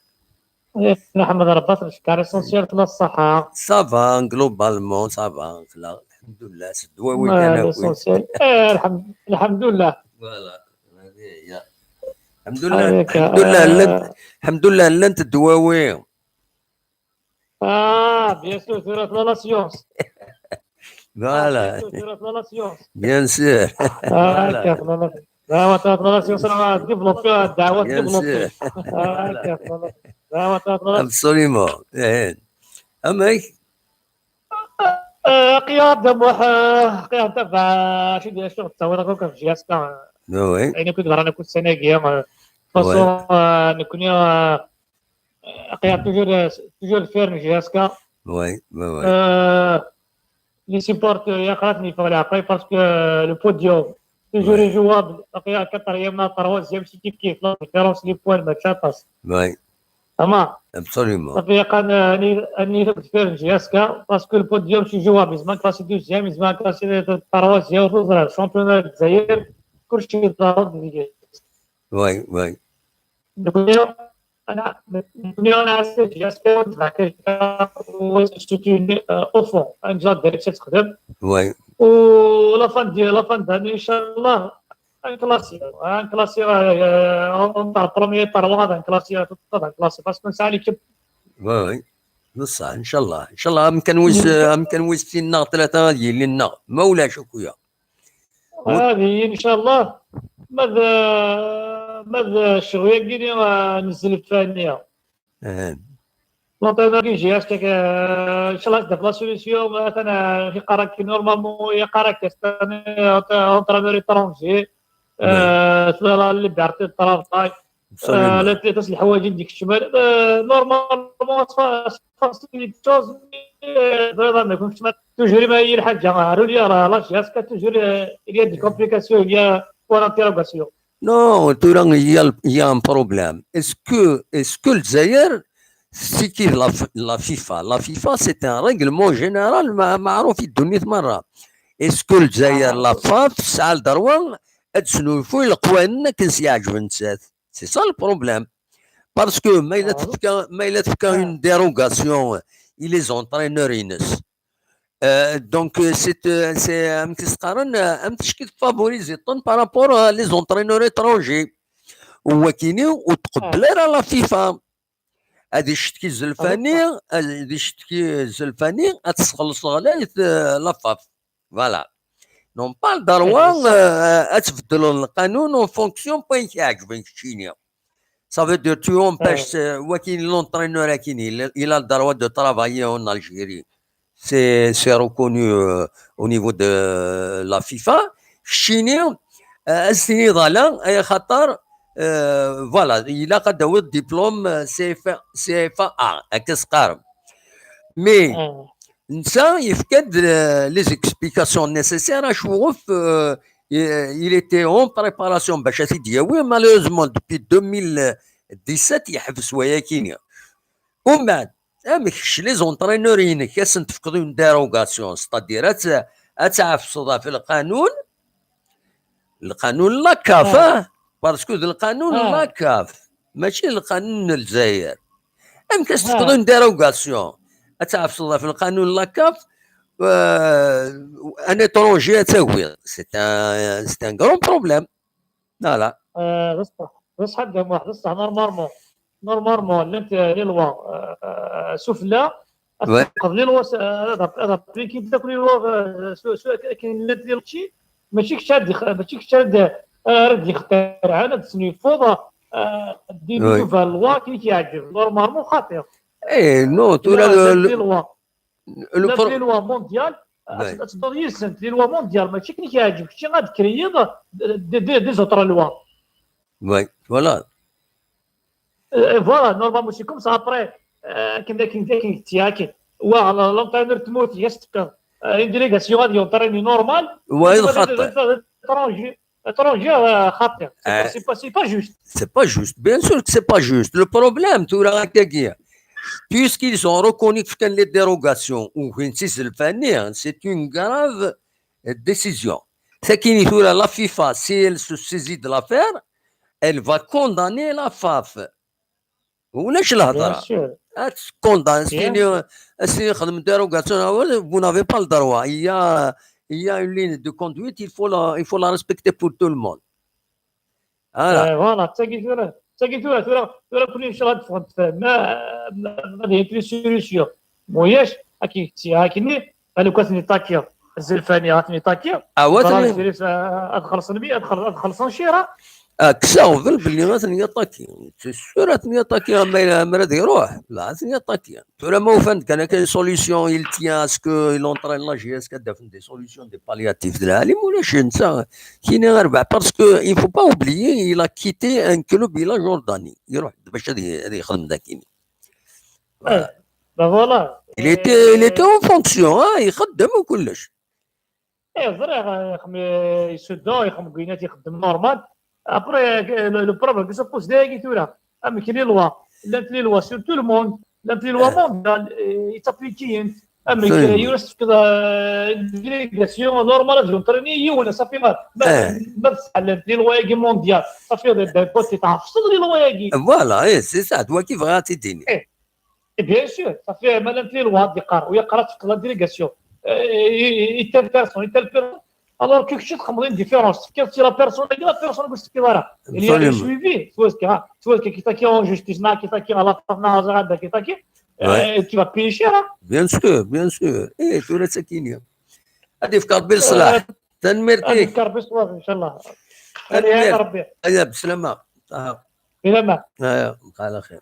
Eh, nḥemmed Rebbi, ncekkeṛ, l'essentiel tella ṣṣeḥḥa. Ça va, globalement, ça va, axla, lḥemdullah, s ddwawi kan akk. L'essentiel. Eh, lḥem-, lḥemdullah. Voilà, hadi hiya. Lḥemdullah, lḥemdullah, eh, llant, lḥemdullah, llant ddwawi. Ah, bien sûr, tura tella la science. Voilà. Ah, bien sûr, tura tella la science. Bien sûr. Ah, voilà. Akka, tella la science. Dɛawat, tella la science, rah développé, dɛawat développé. Bien sûr. Ah, voilà. Akka, tella la science. Dɛawat, tella la science. Absolument. Eh. Amek? Eh, aql-aɣ a Dda Muḥend, eh, aql-aɣ ntabaɛ, acu d acu tettawiḍ akk ɣef J S K. Oui. Ayen akk i yeḍran akk ussan-agi, eh, de toute façon, eh, nekkni, eh, aql-aɣ toujours, toujours deffir n J S K. Oui, oui, oui. Euh, les supporters, ya xalat, il faut les appeler parce que, euh, le podium, toujours, oui, injouable. Aql-aɣ quatrième, troisième, c'est kif kif. La différence, les points, match à passe. Oui. Ama. Absolument. Safi, aql-aɣ, euh, ani, ani deffir n J S K, parce que le podium, c'est jouable. Ils ont classé deuxième, ils ont classé troisième, championnat de Zaïre, كلشي ضارب. Oui, oui. Donc, أنا، أنا، أنا عرفت جاسكا وتبع كيفا وسوتوني، آه، أو فون. أنا جا ديريكت تخدم. Oui. و la fin de، la fin d'année إن شاء الله نكلاسيو. نكلاسيو، آه، آه، نتاع بروميي، تروان، نكلاسيو، نكلاسيو. باسكو نسعى ليكيب. Oui, oui. بصح، إن شاء الله. إن شاء الله، أمكن ويس، أمكن ويس تين ناغ ثلاثة غادي يلي ناغ. ما ولاش أخويا. هذه إن شاء الله. ماذا، ماذا الشغل يقيني، آه، نزل الثانية. آه. L'entraîneur كي يجي هكاك، آه، إن شاء الله تدخل la solution، مثلًا، آه، في قراك normalement، يا قراك تستنى، آه، entraîneur étranger. آه، لا، لا، اللي بيعرف يتطرف، آه، لا، لا، تصلح حوايج يديك الشمال. آه، normalement، تفا-، تفاصيل التشوز، آه، فريضة ما يكونش ما توجور ما هي الحاجة. آه، رولي راه la J S K توجور، آه، il y a des complications، il y a point d'interrogation. Non, tura, il y a, il y a un problème. Est-ce que, est-ce que Lezzayer, c'est qui la, la FIFA? La FIFA, c'est un règlement général, ma-, معروف في الدنيا مرة. Est-ce que Lezzayer, la FAF, تسعى لدروة تسنوفو القوانين كنسي عجبن تسات؟ C'est ça le problème. Parce que ما إلا تفكا، ما إلا تفكا une dérogation، il les entraîneurs ينس. Euh, donc, euh, c'est, euh, c'est, euh, amek i s-qqaren, euh, am tcekki tfavoriziḍ-ten par rapport à les entraîneurs étrangers. U wakini, ur tqebbel ara la FIFA. Ad icetki zelfani, ad icetki zelfani, ad tesxelleṣ ɣlayet, euh, la faf. Voilà. Non pas le droit, euh, ad tbeddleḍ lqanun en fonction n wayen k-iɛeǧben keččini. Ça veut dire, tu empêches, euh, wakin l'entraîneur akini, il, il a le droit de travailler en Algérie. C'est, c'est reconnu, euh, au niveau de la FIFA. Keččini, euh, ad s-tiniḍ ala, ay xaṭer, euh, voilà, ilaq ad d-tawiḍ diplôme, euh, C F A, C F A A, akka s-qqaren. Mais, netta yefka-d, euh, les explications nécessaires, acuɣef, euh, il, il était en préparation bac ad t-id-yawi, malheureusement, depuis deux mille dix-sept, yeḥbes wayakini. Umbeɛd, amek kečč les entraîneurs-inek ad sen-tefkeḍ une dérogation, c'est-à-dire ad t-, ad tɛefseḍ ɣef lqanun, lqanun n la CAF, ah, parce que d lqanun n la CAF, mačči d lqanun n Lezzayer. Amek ad s-tefkeḍ une dérogation? Ad tɛefseḍ ɣef lqanun n la CAF, euh, un étranger ad tagiḍ. C'est un, c'est un grand problème. Voilà. Euh, d ṣṣeḥ, d ṣṣeḥ a Dda Muḥ, d ṣṣeḥ, normalement. Normalement, llant les lois, euh, euh, sufella, ad tfeqdeḍ les lois, euh, ad, ad appliquent akk les lois, euh, su, su, akken llant les lois, mačči kečč ad ix-, mačči kečč ad, ad d-ixtiṛɛen, ad d-tesnulfuḍ, euh, d-, d-, nouvelle loi akken i k-yeɛǧeb. Normalement, xaṭi. Eh, non, tura llant les lois. Llant les lois mondiales, ad tedduḍ yid-sent, les lois mondiales, mačči akken i k-yeɛǧeb kečči ad tkreyyiḍ des, des, des autres lois. Oui, voilà. Euh, voilà, normalement, c'est comme ça. Après, euh, akken, akken, akken, akken, wa, l'entraîneur tmurt, yes, euh, une délégation, une entraîneur normal. Oui, étranger, étranger, euh, xaṭi. C'est pas, c'est pas, c'est pas juste. C'est pas juste. Bien sûr que c'est pas juste. Le problème, tura, puisqu'ils ont reconnu que les dérogations, ou c'est une grave, euh, décision. C'est qu'il, la FIFA, si elle se saisit de l'affaire, elle va condamner la FAF. Ulac lhedra. Bien sûr. Ad tkondani, ad s-tini xdem dérogation, vous n'avez pas le droit. Il y a, il y a une ligne de conduite, il faut la, il faut la respecter pour tout le monde. Voilà. Euh, voilà, tagi tura, tagi tura, tura, tura كلنا إن شاء الله نتفاهم، نتفاهم. ما، ما، ما هي plus solution. Muyac, akken, akken, لو كان تني طاكيا، الزلفاني غاتني طاكيا. آه، واتني. فرنسا، آه، أدخل صنبي، أدخل، أدخل صنشيرة. Ah, kkseɣ ɣbel belli ad ten-yaṭaki. C'est sûr ad ten-yaṭaki, ama, ama ad iruḥ, la, ad ten-yaṭaki. Tura ma ufan-d kan akka solution, il tient à ce que il entraîne la J S K ad d-afen des solutions, des palliatifs d lɛali, ulac netta, kini arbaɛ, parce que il faut pas oublier, il a quitté un club, il a Jordanie. Iruḥ-d bac ad y-, ad yexdem dakini. Voilà. Eh, ben voilà. Il était, il était en fonction, hein, ixeddem u kullec. Eh, ẓriɣ, eh, ixem-, eh, isuda, ixem deg winat, ixeddem normal. Après, eh, le, le problème qui se pose, d ayagi tura. Amek les lois, llant les lois sur tout le monde, llant les lois mondiales, eh, i ttaplikiyent. Amek, eh, ur as-tefkeḍ, eh, une délégation normale ad yentrini yiwen, ça fait mal. Ma, ma tesɛa llant les lois-agi mondiales, ça fait des, des potes, tɛefseḍ les lois-agi. Voilà, eh, c'est ça, d wagi bɣiɣ ad t-id-iniɣ. Eh. Et bien sûr, ça fait mal un peu loin de car, oui, car tu la délégation. Euh, et, et, et telle personne, et telle personne. Alors que tu te une différence, que c'est la personne, la personne que c'est qui va là. Il y a un suivi, tu vois ce qu'il y a, tu vois ce qui est en justice, là, qui est à la fin, là, qui est, euh, tu vas payer cher, hein. Bien sûr, bien sûr. Eh, tu l'as, c'est qui, hein. هذه في كاربي الصلاح. تنميرتي. هذه في كاربي الصلاح، إن شاء الله. تنمير. يا ربي. هيا، بسلامة. آه. سلامة. آه، على خير.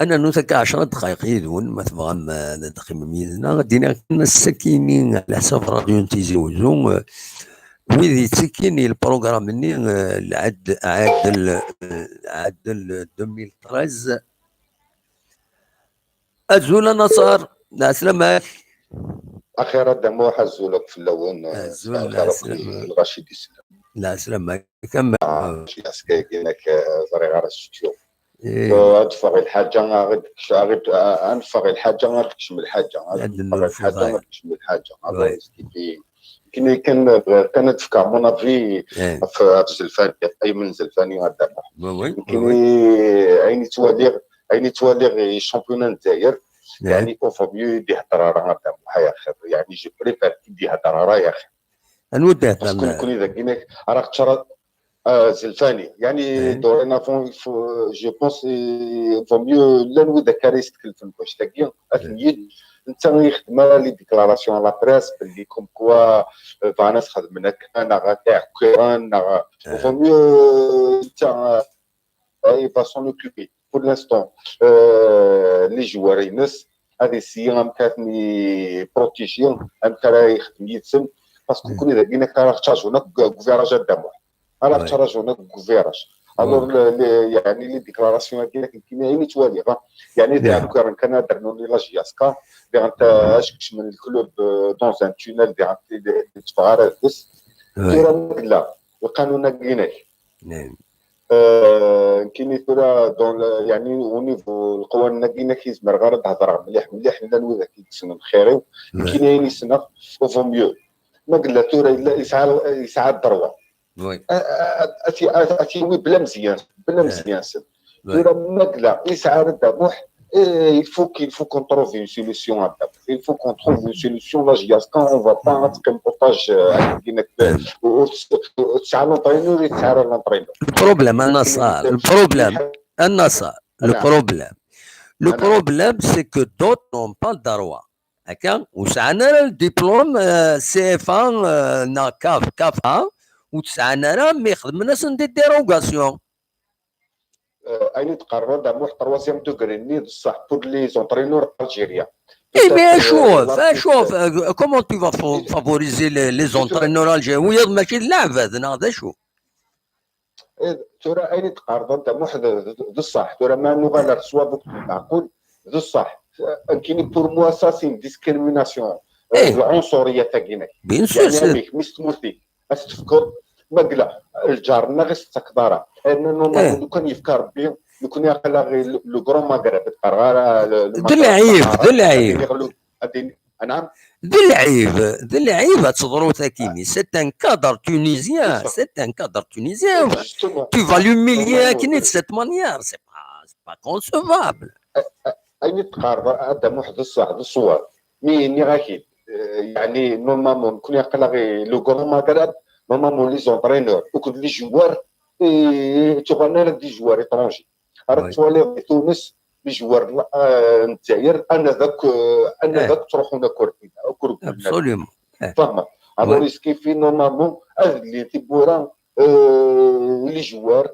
Ad nernu akka ɛecra ddqayeq yid-wen, ma tebɣam, eh, ad teqqimem yid-neɣ. Ad d-iniɣ kan, ass-akini, ɛla ḥsab Radyu n Tizi Wezzu, eh, wid yettekkin i lprugram-nni, eh, lɛed-, ɛadel, eh, ɛadel deux mille treize. Azul a Naṣer, lɛeslama-k. Axir a Dda Muḥ, azul akk fell-awen, eh, azul, lɛeslama. Lɣaci d-isellem. Lɛeslama-k, am-, ah, ẓriɣ ara s-ččuɣ. Eh. Ad teffeɣ lḥaǧa, ad tekcem, ad, ad neffeɣ lḥaǧa, ad tekcem lḥaǧa, ad neffeɣ lḥaǧa, ad tekcem lḥaǧa. Akken kan, kan ad fkeɣ mon avis ɣef, ɣef Zelfani, ɣef Aymen Zelfani, a Dda Muḥ. Nekkini, ayen i ttwaliɣ, ayen i ttwaliɣ i championnat n Lezzayer, يعني au vaut mieux d-ihder ara a Dda Muḥ, ya xir. يعني je préfère d-ihder ara, ya xir. Anwa d-ihder? Parce que nekkni dagi-nni ara ɣ-teččar, ah, Zelfani. يعني dorénavant, il faut, je pense, il vaut mieux, llan widak ara yestkellfen deg wannect-agi, ad ten-yid, netta ur yexdim ara les déclarations à la presse belli comme quoi, euh, bɣan ad xedmen akka, neɣ ad t-ɛekkiren, neɣ, au vaut mieux, euh, netta, euh, il va s'en occuper. Pour l'instant, euh, les joueurs-ines, ad essayer amek ara ten-protéger, amek ara yexdem yid-sen, parce que nekkni dagi-nni ara ɣ-ttraǧun akk deg uviraj a Dda Muḥ. Ara ɣ-ttraǧun akk deg uviraj. Alors, le, le, يعني les déclarations-agi, nekkini ayen i ttwaliɣ, ah, يعني d iɛekkiren kan ad d-rnun i la J S K, diɣen ad skecmen le club, euh, dans un tunnel, diɣen ur d-teffeɣ ara deg-s. Tura ma yella lqanun-agi-nni, euh, nekkini tura dans le, يعني au niveau n leqwanen-agi-nni, ur zmireɣ ara ad d-hedreɣ mliḥ mliḥ, llan widak i yessnen xir-iw. Nekkini ayen i ssneɣ, au vaut mieux. Ma yella tura yella yesɛa, yesɛa ddrewa. Oui. A, a, a, a t-, a, a t-yawi bla mezyan, bla mezyan-sen. Tura ma yella yesɛa a Dda Muḥ, eh, il faut qu'il faut qu'on trouve une solution à Dda Muḥ. Il faut qu'on trouve une solution. La J S K, on va pas teqqim otage, euh, ur tesɛa l'entraîneur, ur tesɛa l'entraîneur. Le problème, a Nassar, le problème, a Nassar, le problème. Le problème, c'est que d'autres n'ont pas le droit. Akka, ur sɛan ara le diplôme, euh, C F A, euh, neɣ CAF, CAF A, ur t-sɛan ara, mi xedmen-asen des dérogations. Euh, ayen i d-qqaren a Dda Muḥ, troisième degré-nni d ṣṣeḥ pour les entraîneurs algériens. Eh, mais acu, acu, euh, comment tu vas fa-, favoriser les, les entraîneurs algériens? Wiyaḍ mačči d lɛebad, neɣ d acu? Eh, tura ayen i d-qqareḍ a Dda Muḥ d, d, d ṣṣeḥ. Tura ma nuɣal ar ṣṣwab akked lmeɛqul, d ṣṣeḥ. Nekkini, pour moi, ça c'est une discrimination. Eh, d lɛunṣuriyat-agi-nni. Bien sûr. Amek mi s tmurt-ik ad s-tefkeḍ, ma yella lǧar-nneɣ ur s-tettakeḍ ara. Erna normalement, lukan yefka Rebbi, nekkni aql-aɣ le, le Grand Maghreb, ur d-qqareɣ ara le, le Maghreb. D lɛib, d lɛib. Ad iniɣ le, ad iniɣ Anɛam. D lɛib, d lɛib ad teḍru takini. C'est un cadre tunisien, c'est un cadre tunisien. Tu vas l'humilier akken de cette manière, c'est pas, c'est pas concevable. Ayen i d-qqareḍ a Dda Muḥ d ṣṣeḥ, d ṣṣwab. Mi nniɣ-ak-id, euh, yeɛni normalement nekkni aql-aɣ le Grand Maghreb, normalement les entraîneurs akked les joueurs, eh, ur tuɣalen ara d des joueurs étrangers. Ara tettwaliḍ di Tunes, les joueurs n Lezzayer, anad akk, euh, anad akk ttruḥun akk ar dinna, akk regglen. Absolument. Tfehmeḍ? Alors, est-ce qu'il fait normalement ad llin tiwwura, euh, les joueurs,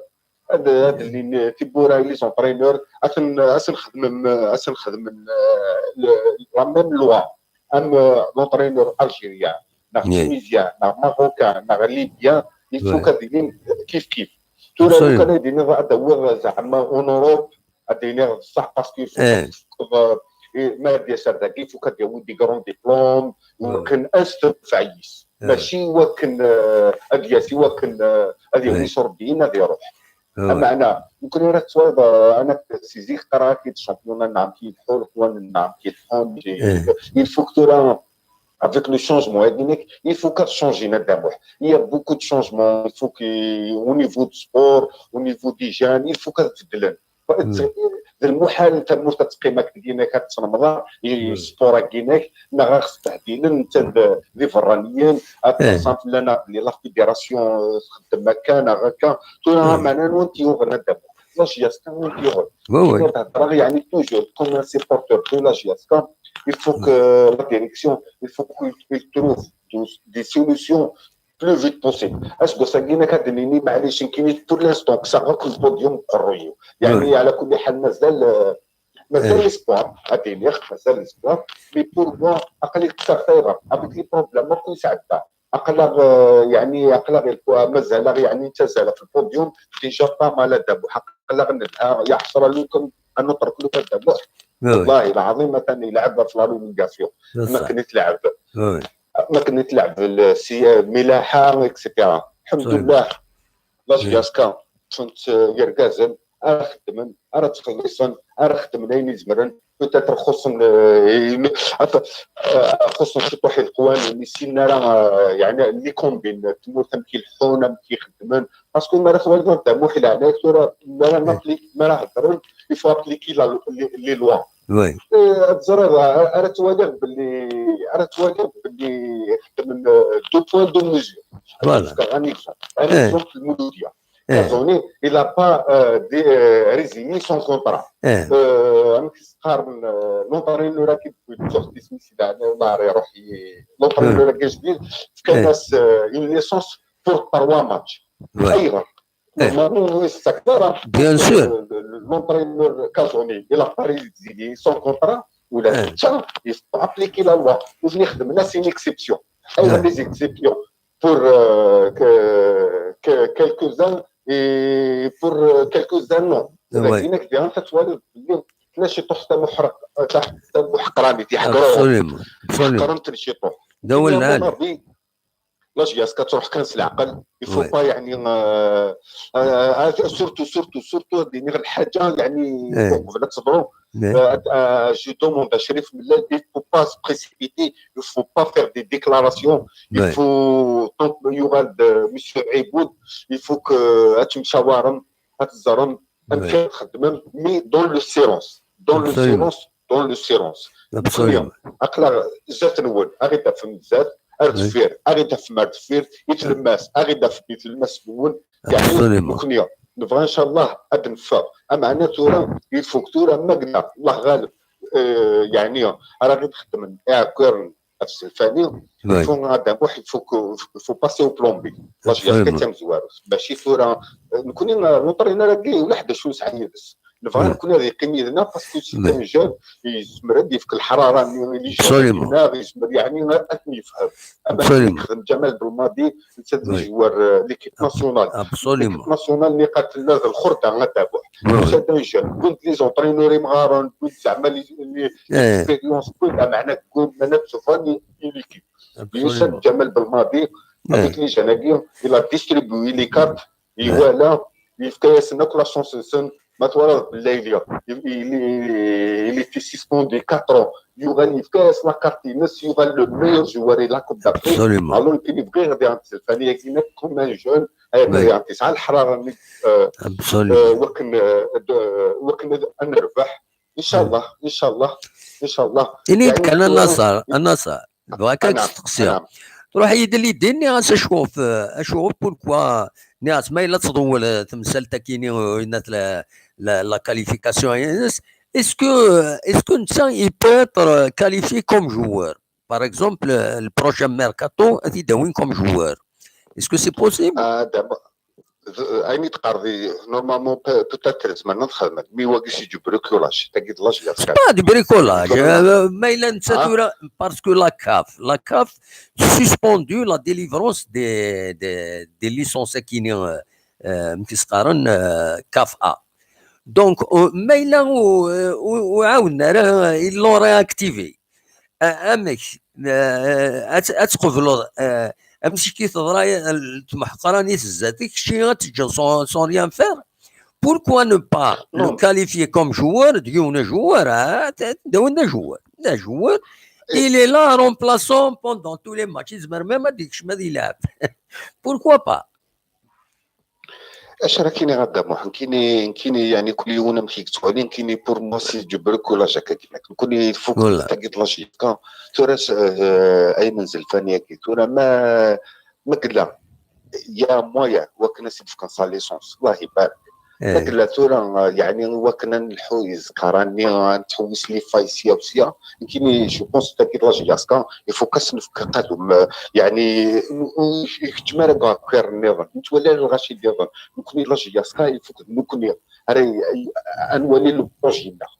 ad, ad llin tiwwura les entraîneurs, ad ten, ad sen-xedmen, ad sen-xedmen, euh, le, la même loi, am, euh, l'entraîneur algérien, neɣ tunisien, neɣ marocain, neɣ libyen, il faut qu'ad ilin kif kif. Tura lukan ad iniɣ ad d-awiḍ zeɛma en Europe, ad d-iniɣ d ṣṣeḥ, parce que il faut ad tefkeḍ, eh, ma ad d-yas ar dagi, il faut ad d-yawi des grands diplômes, iwakken ad s-tenfeɛ yis. Mačči iwakken, eh, ad d-yas iwakken, eh, ad yawi iṣurdiyen ad iruḥ. Ameɛna, nekkni ara tettwaliḍ, eh, ana si zik qqareɣ-ak-id championnat-nneɣ amek ileḥḥu, leqwanen-nneɣ amek ileḥḥun, il faut que tura avec le changement, il faut qu'ad changin a Dda Muḥ. Il y a beaucoup de changements, il faut que, au niveau du sport, au niveau des jeunes, il faut qu'ad beddlen. D lmuḥal tamurt ad teqqim akken ad tesnemḍ sport-agi-inek, neɣ ad ɣ-sbehdilen netta d, d iberraniyen, ad ṭṭasen fell-aneɣ belli la fédération, euh, txeddem akka neɣ akka. Tura, meɛna anwa i t-yuɣen a Dda Muḥ? La J S K i t-yuɣen. Ad hedreɣ, yeɛni, toujours comme un supporter de la J S K, il faut que la direction, il faut qu'il trouve des, des solutions plus vite possible. Aseggas-agi-inek ad d-nini, maɛlic, nekkini pour l'instant kkseɣ akk le podium deg uqerruy-iw. Yeɛni, ɛla kulli ḥal, mazal, euh, mazal l'espoir, ad iniɣ, mazal l'espoir. Mais pour moi, aql-i kkseɣ tayeḍ avec les problèmes akk i nesɛedda. Aql-aɣ, euh, yeɛni, aql-aɣ, mazal-aɣ, yeɛni, nettazal ɣef le podium déjà pas mal a Dda Muḥ. Aql-aɣ nelha, ya ḥesra, lukan ad netrek lukan a Dda Muḥ. Wallahi lɛaḍim atan yelɛeb ɣef la relégation. Am akken i tleɛɛeb. Am akken i tleɛɛeb si Milaḥa, et cetera. Lḥemdullah, la J S K, ṭṭfent, euh, yergazen, ara xeddmen, ara ttxelliṣen, ara xeddmen ayen i zemren. Peut-être xuṣṣen, euh, xuṣṣen ciṭuḥ i leqwanen, ur ssinen ara, euh, yeɛni, les combines n tmurt amek i leḥḥun, amek i xeddmen. Parce que mi ara twaliḍ a Dda Muḥ, leɛnaya-k, tura mi ara napli-, mi ara heddren, il faut appliquer la, les, les lois. Oui. Ad ẓreɣ, ara twaliɣ belli, ara twaliɣ belli xeddmen deux poids deux mesures. Voilà. Ad d-fkeɣ un exemple. Un exemple, Mouloudia. Kazoni, il a pas, euh, dé- euh, résilié son contrat. Euh, amek i s-qqaren, euh, l'entraîneur-agi n Tuɣt, isem-is, yeɛni, Allah ara iruḥ, l'entraîneur-agi ajdid, fkan-as, euh, une licence pour trois matchs. Ayɣer? Normalement, ur yessekter. Bien sûr. L'entraîneur Kazoni, il a pas résilié son contrat, ou la, tiens, il faut appliquer la loi. Ur ten-ixdem, c'est une exception. Ayɣer les exceptions? Pour, euh, que, que quelques-uns et pour, euh, quelques-uns non. Dagi nekk diɣen ad twaliḍ belli tella ciṭuḥ tamuḥreq, tamuḥeqranit, yeḥqer. Absolument, absolument. Ḥeqren-ten ciṭuḥ. D awal lɛali. La J S K ad truḥ kan s leɛqel. Il faut pas, yeɛni, euh, euh, surtout, surtout, surtout ad d-iniɣ lḥaǧa, yeɛni, uqbel ad teḍru. Euh, euh, je demande à Chérif Mellal, il faut pas se précipiter, il faut pas faire des déclarations. Il faut, tant que yuɣal-d Monsieur Iboud, il faut que ad temcawarem, ad teẓrem amek ara txeddmem, mais dans le silence. Dans le silence, dans le silence. Absolument. Aql-aɣ zdat-nwen, ad ɣ-id-tafem zdat, ar deffir, ad ɣ-id-tafem ar deffir, i tlemmast, ad ɣ-id-tafem i tlemmast-nwen. Yeɛni, nekkni nebɣa, ncallah, ad neffeɣ. Ameɛna tura, il faut que tura, ma yella, Allah ɣaleb, euh, yeɛni, ara ɣ-id-xedmen iɛekkiren ɣef Zelfani, il faut, Adamuḥ, il faut que, il faut passer au plan B. La J S K d tamezwarut. Mačči tura, euh, nekkni, euh, l'entraîneur-agi, ulaḥ d acu nesɛa yid-s. Nebɣa nekkni ad yeqqim yid-neɣ parce que c'est un jeune, yezmer ad yefk leḥrara-nni i les jeunes-nneɣ, yezmer, yeɛni, ad ten-yefhem. Ama yexdem Ǧamal Belmadi, netta d joueur, euh, l'équipe nationale. L'équipe nationale, niqal tella d lxerda, Adamuḥ. C'est un jeune. Wwin-d les entraîneurs imɣaren, wwin-d zeɛma les, les, l'expérience, wwin-d, ameɛna, wwin-d, mana tebɣa une équipe. Yusa-d Ǧamal Belmadi, avec les jeunes-agi, il a distribué les cartes, iwala, yefka-yasen akk la chance-nsen, ma twalaḍ belli il, il, il, il était suspendu quatre ans, yuɣal yefka-yas la carte-ines, yuɣal le meilleur joueur de la Coupe d'Afrique. Alors, il bɣiɣ ad iɛeṭṭel Fani-agi comme un jeune, ad iɛeṭṭel, yesɛa leḥrara-nni, euh, euh, wakken, euh, d-, wakken ad, ad nerbeḥ. Inchallah, inchallah, inchallah. Ini-d kan a Naṣer, a Naṣer. Bɣa kan ad k-steqsiɣ. Truḥ-iyi-d l'idée, nniɣ-as acuɣef, acuɣef, pourquoi, nniɣ-as ma yella tḍewwel, euh, temsalt-agi-ni, euh, la, la, la qualification-ines, est-ce que, est-ce que netta, il peut être, euh, qualifié comme joueur? Par exemple, euh, le prochain mercato, ad t-id-awin comme joueur. Est-ce que c'est possible? Ah, d'abord, d-, ayen i d-teqqareḍ, normalement, pe-, peut-être zemren ad xedmen, mi wagi c'est du bricolage, tagi d la J S K. C'est pas du bricolage, euh, ma yella netta tura, parce que la caf, la caf suspendu la délivrance des, des, des licences-agi-ni, euh, euh, amek i s-qqaren, euh, caf A. Donc, euh, ma yella ur, ur, ur ɛawden ara, ils l'ont réactivé. A-, amek, a-, ad, ad tqebleḍ, a-, amek i teḍra, a-, tmeḥqranit zdat-k, kečči ad teǧǧeḍ sans, sans rien faire? Pourquoi ne pas le qualifier comme joueur, d yiwen n joueur, a, d, d yiwen n joueur, d joueur, il est là, remplaçant pendant tous les matchs, yezmer même ad yekcem ad yelɛeb. Pourquoi pas? Acu ara k-iniɣ a Dda Muḥ, nekkini, nekkini, yeɛni, kul yiwen amek i yettwali, nekkini, pour moi, c'est du bricolage, akka akken. Nekkini, tfuk tagi d la J S K, tura s-, eh, ayen n Zelfani-agi, tura ma, ma yella, y a moyen, wakken ad s-id-fken sa licence, Allah ibarek. Ma yella tura, eh, yeɛni, wakken ad nelḥu izeqqa-nni, ad nettḥewwis les failles sya u sya, nekkini, je pense, tagi d la J S K, il faut qu'as-nefk aqadum, eh, yeɛni, ur, ur ikeččem ara deg uɛekkiṛ nniḍen, ur nettwali ara lɣaci nniḍen. Nekkni la J S K, il faut que d nekkni ara y-, y-, ad nwali le projet-nneɣ.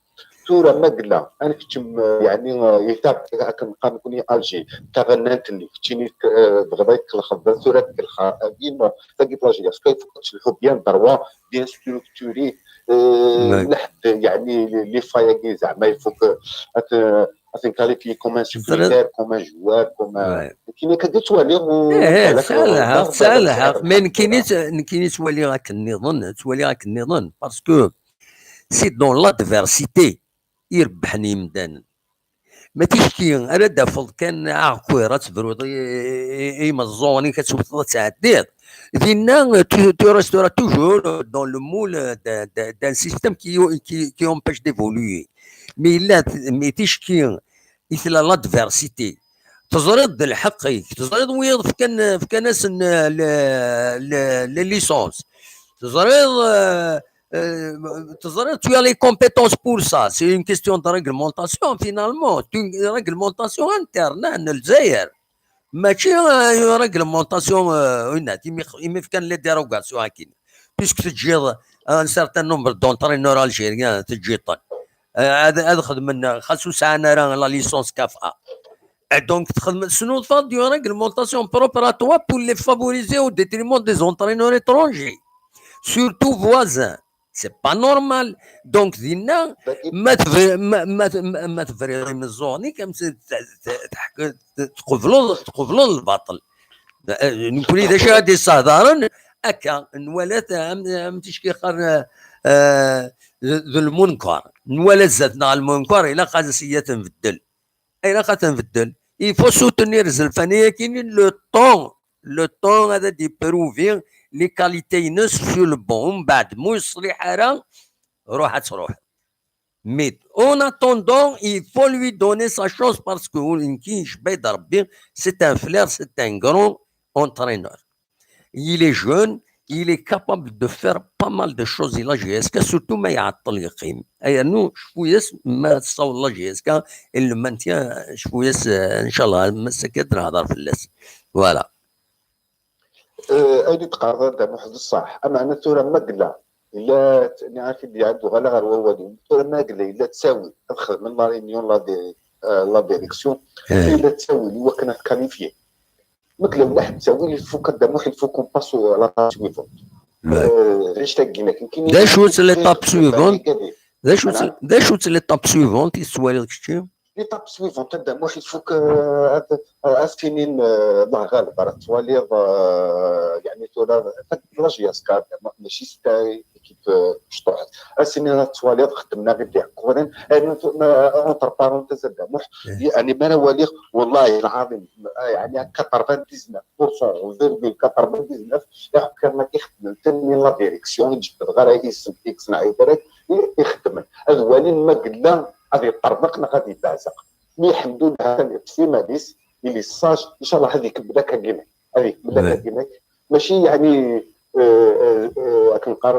Tura ma yella, ad nekcem, eh, yeɛni, eh, étape, akken neqqar nekkni Alger, taɣennant-nni, keččini, eh, tebɣiḍ ad tkellxeḍ, tura ad tkellxeḍ, eh, tagi d la J S K, il faut que telḥu bien droit, bien structuré, euh, neḥd, yeɛni, les, les failles-agi, zeɛma, il faut que ad, ad ten-qualifier comme un supporter, comme un joueur, comme un, nekkini akka i ttwaliɣ, u, eh, eh, tesɛa lḥeqq, tesɛa lḥeqq, mais nekkini, nekkini ttwaliɣ akken nniḍen, ttwaliɣ akken nniḍen, parce que c'est dans l'adversité i rebbḥen yimdanen. Ma ticki ara d-tafeḍ kan aɛekkiṛ, ad tebruḍ i, i, i, i yimeẓẓuɣen-ik, ad tewteḍ, ad tɛeddiḍ. Dinna, tu, tu resteras toujours dans le moule de, de, d'un système qui, qui, qui empêche d'évoluer. Mi yella, mi ticki i tella l'adversité, teẓriḍ d lḥeqq-ik, teẓriḍ wiyaḍ fkan, fkan-asen, euh, le, le, le licence, teẓriḍ, euh, euh, teẓriḍ, tu as les compétences pour ça. C'est une question de réglementation, finalement. C'est une réglementation interne, hein, n Lezzayer. Mačči, euh, une réglementation, euh, une, imi, imi fkan les dérogations akkin. Puisque teǧǧiḍ un certain nombre d'entraîneurs algériens, teǧǧiḍ-ten. Euh, ad, ad xedmen, xas ur sɛan ara la licence kaf A. Et donc, txedmeḍ, tesnulfaḍ une réglementation propre à toi pour les favoriser au détriment des entraîneurs étrangers, surtout voisins. C'est pas normal. Donc, dinna, ma tebri-, ma, ma, ma, ma tebriḍ imeẓẓuɣen-ik, am t-, t-, t-, teḥk-, t-, tqebleḍ, tqebleḍ lbaṭel. Eh, nekkni d acu ara d-yessehdaren, akka, nwala-t am, am ticki qqaren, eh, d, d lmunker. Nwala zdat-neɣ lmunker, ilaq ad s-, ad t-nbeddel. Ilaq ad t-nbeddel. Il faut soutenir zelfani-agi le temps, le temps ad d-iprouvi les qualités-ines sur le banc. Mbeɛd mu yeṣliḥ ara, ruḥ ad truḥ. Mais en attendant, il faut lui donner sa chance parce que ur nekki yecba-yi-d Rebbi, c'est un flair, c'est un grand entraîneur. Il est jeune, il est capable de faire pas mal de choses i la J S K, surtout ma iɛeṭṭel yeqqim. Ayernu, cfu-yas ma tessawḍeḍ la J S K, et le maintien, cfu-yas, euh, inchallah, ma s-akka ad nehḍer fell-as. Voilà. Euh, ayen i d-teqqareḍ a Dda Muḥ d ṣṣeḥ. Ameɛna tura ma yella, yella, nniɣ-ak-id, ad uɣaleɣ ɣer wawal-iw. Tura ma yella, yella ttawil ad xedmen la réunion, la di-, euh, la direction, yella ttawil i wakken ad qualifier. Ma yella ulaḥ ttawil, il faut que a Dda Muḥ, il faut qu'on passe à l'étape suivante. Euh, d acu-tt l'étape suivante? D acu-tt, d acu-tt l'étape suivante i tettwaliḍ kečči? L'étape suivante, a Dda Muḥ, il faut que, euh, ad, euh, ad as-tinin, euh, Allah ɣaleb, ara tettwaliḍ, euh, yeɛni tura, la J S K, a Dda Muḥ, mačči s ta équipe, euh, mecṭuḥet. Ad as-tinin ad tettwaliḍ, xeddmen-aɣ-id iɛekkuren. Entre parenthèses, a Dda Muḥ, yeɛni mi ara waliɣ, wallahi lɛaḍim, yeɛni quatre-vingt-dix-neuf pour cent, virgule quatre-vingt-dix-neuf, iɛekkaren-agi xeddmen-ten la direction, i d-jebdeɣ ara isem, X neɣ Y, i, i xeddmen. Ad walin ma yella ad yeṭṭerḍeq neɣ ad yebbeɛzeq. Mi ḥemdullah atan yeṭṭef iman-is, il est sage, inchallah ad ikemmel akka ginek. Ad ikemmel akka ginek. Mačči yeɛni, euh, euh, euh, akken qqar,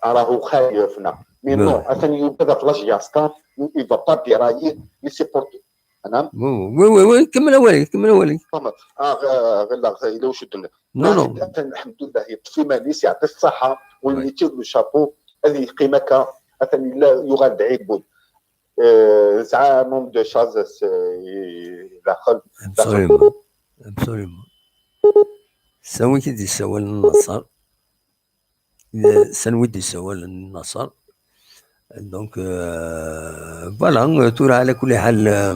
arahu xayef neɣ. Mais non, atan yugad ɣef la J S K, il va pas dérailler, mais c'est pour tout. Anam? Oui, oui, oui, oui, kemmel awal-ik, kemmel awal-ik. Tamam. Ah, ɣ-, ɣileɣ yella wacu d-tenniḍ. Non, non. Atan, lḥemdullah, yeṭṭef iman-is, yeɛṭi ṣṣaḥa, on lui tire le chapeau, ad yeqqim akka, atan yella yuɣal d ɛibud. Euh, tesɛa un nombre de choses, euh, daxel, daxel. Absolument. Absolument. Sawi k-id-yessawalen Naṣer. Eh, s anwa i d-yessawalen Naṣer. Donc, euh, voilà, euh, tura ɛla kulli ḥal, euh,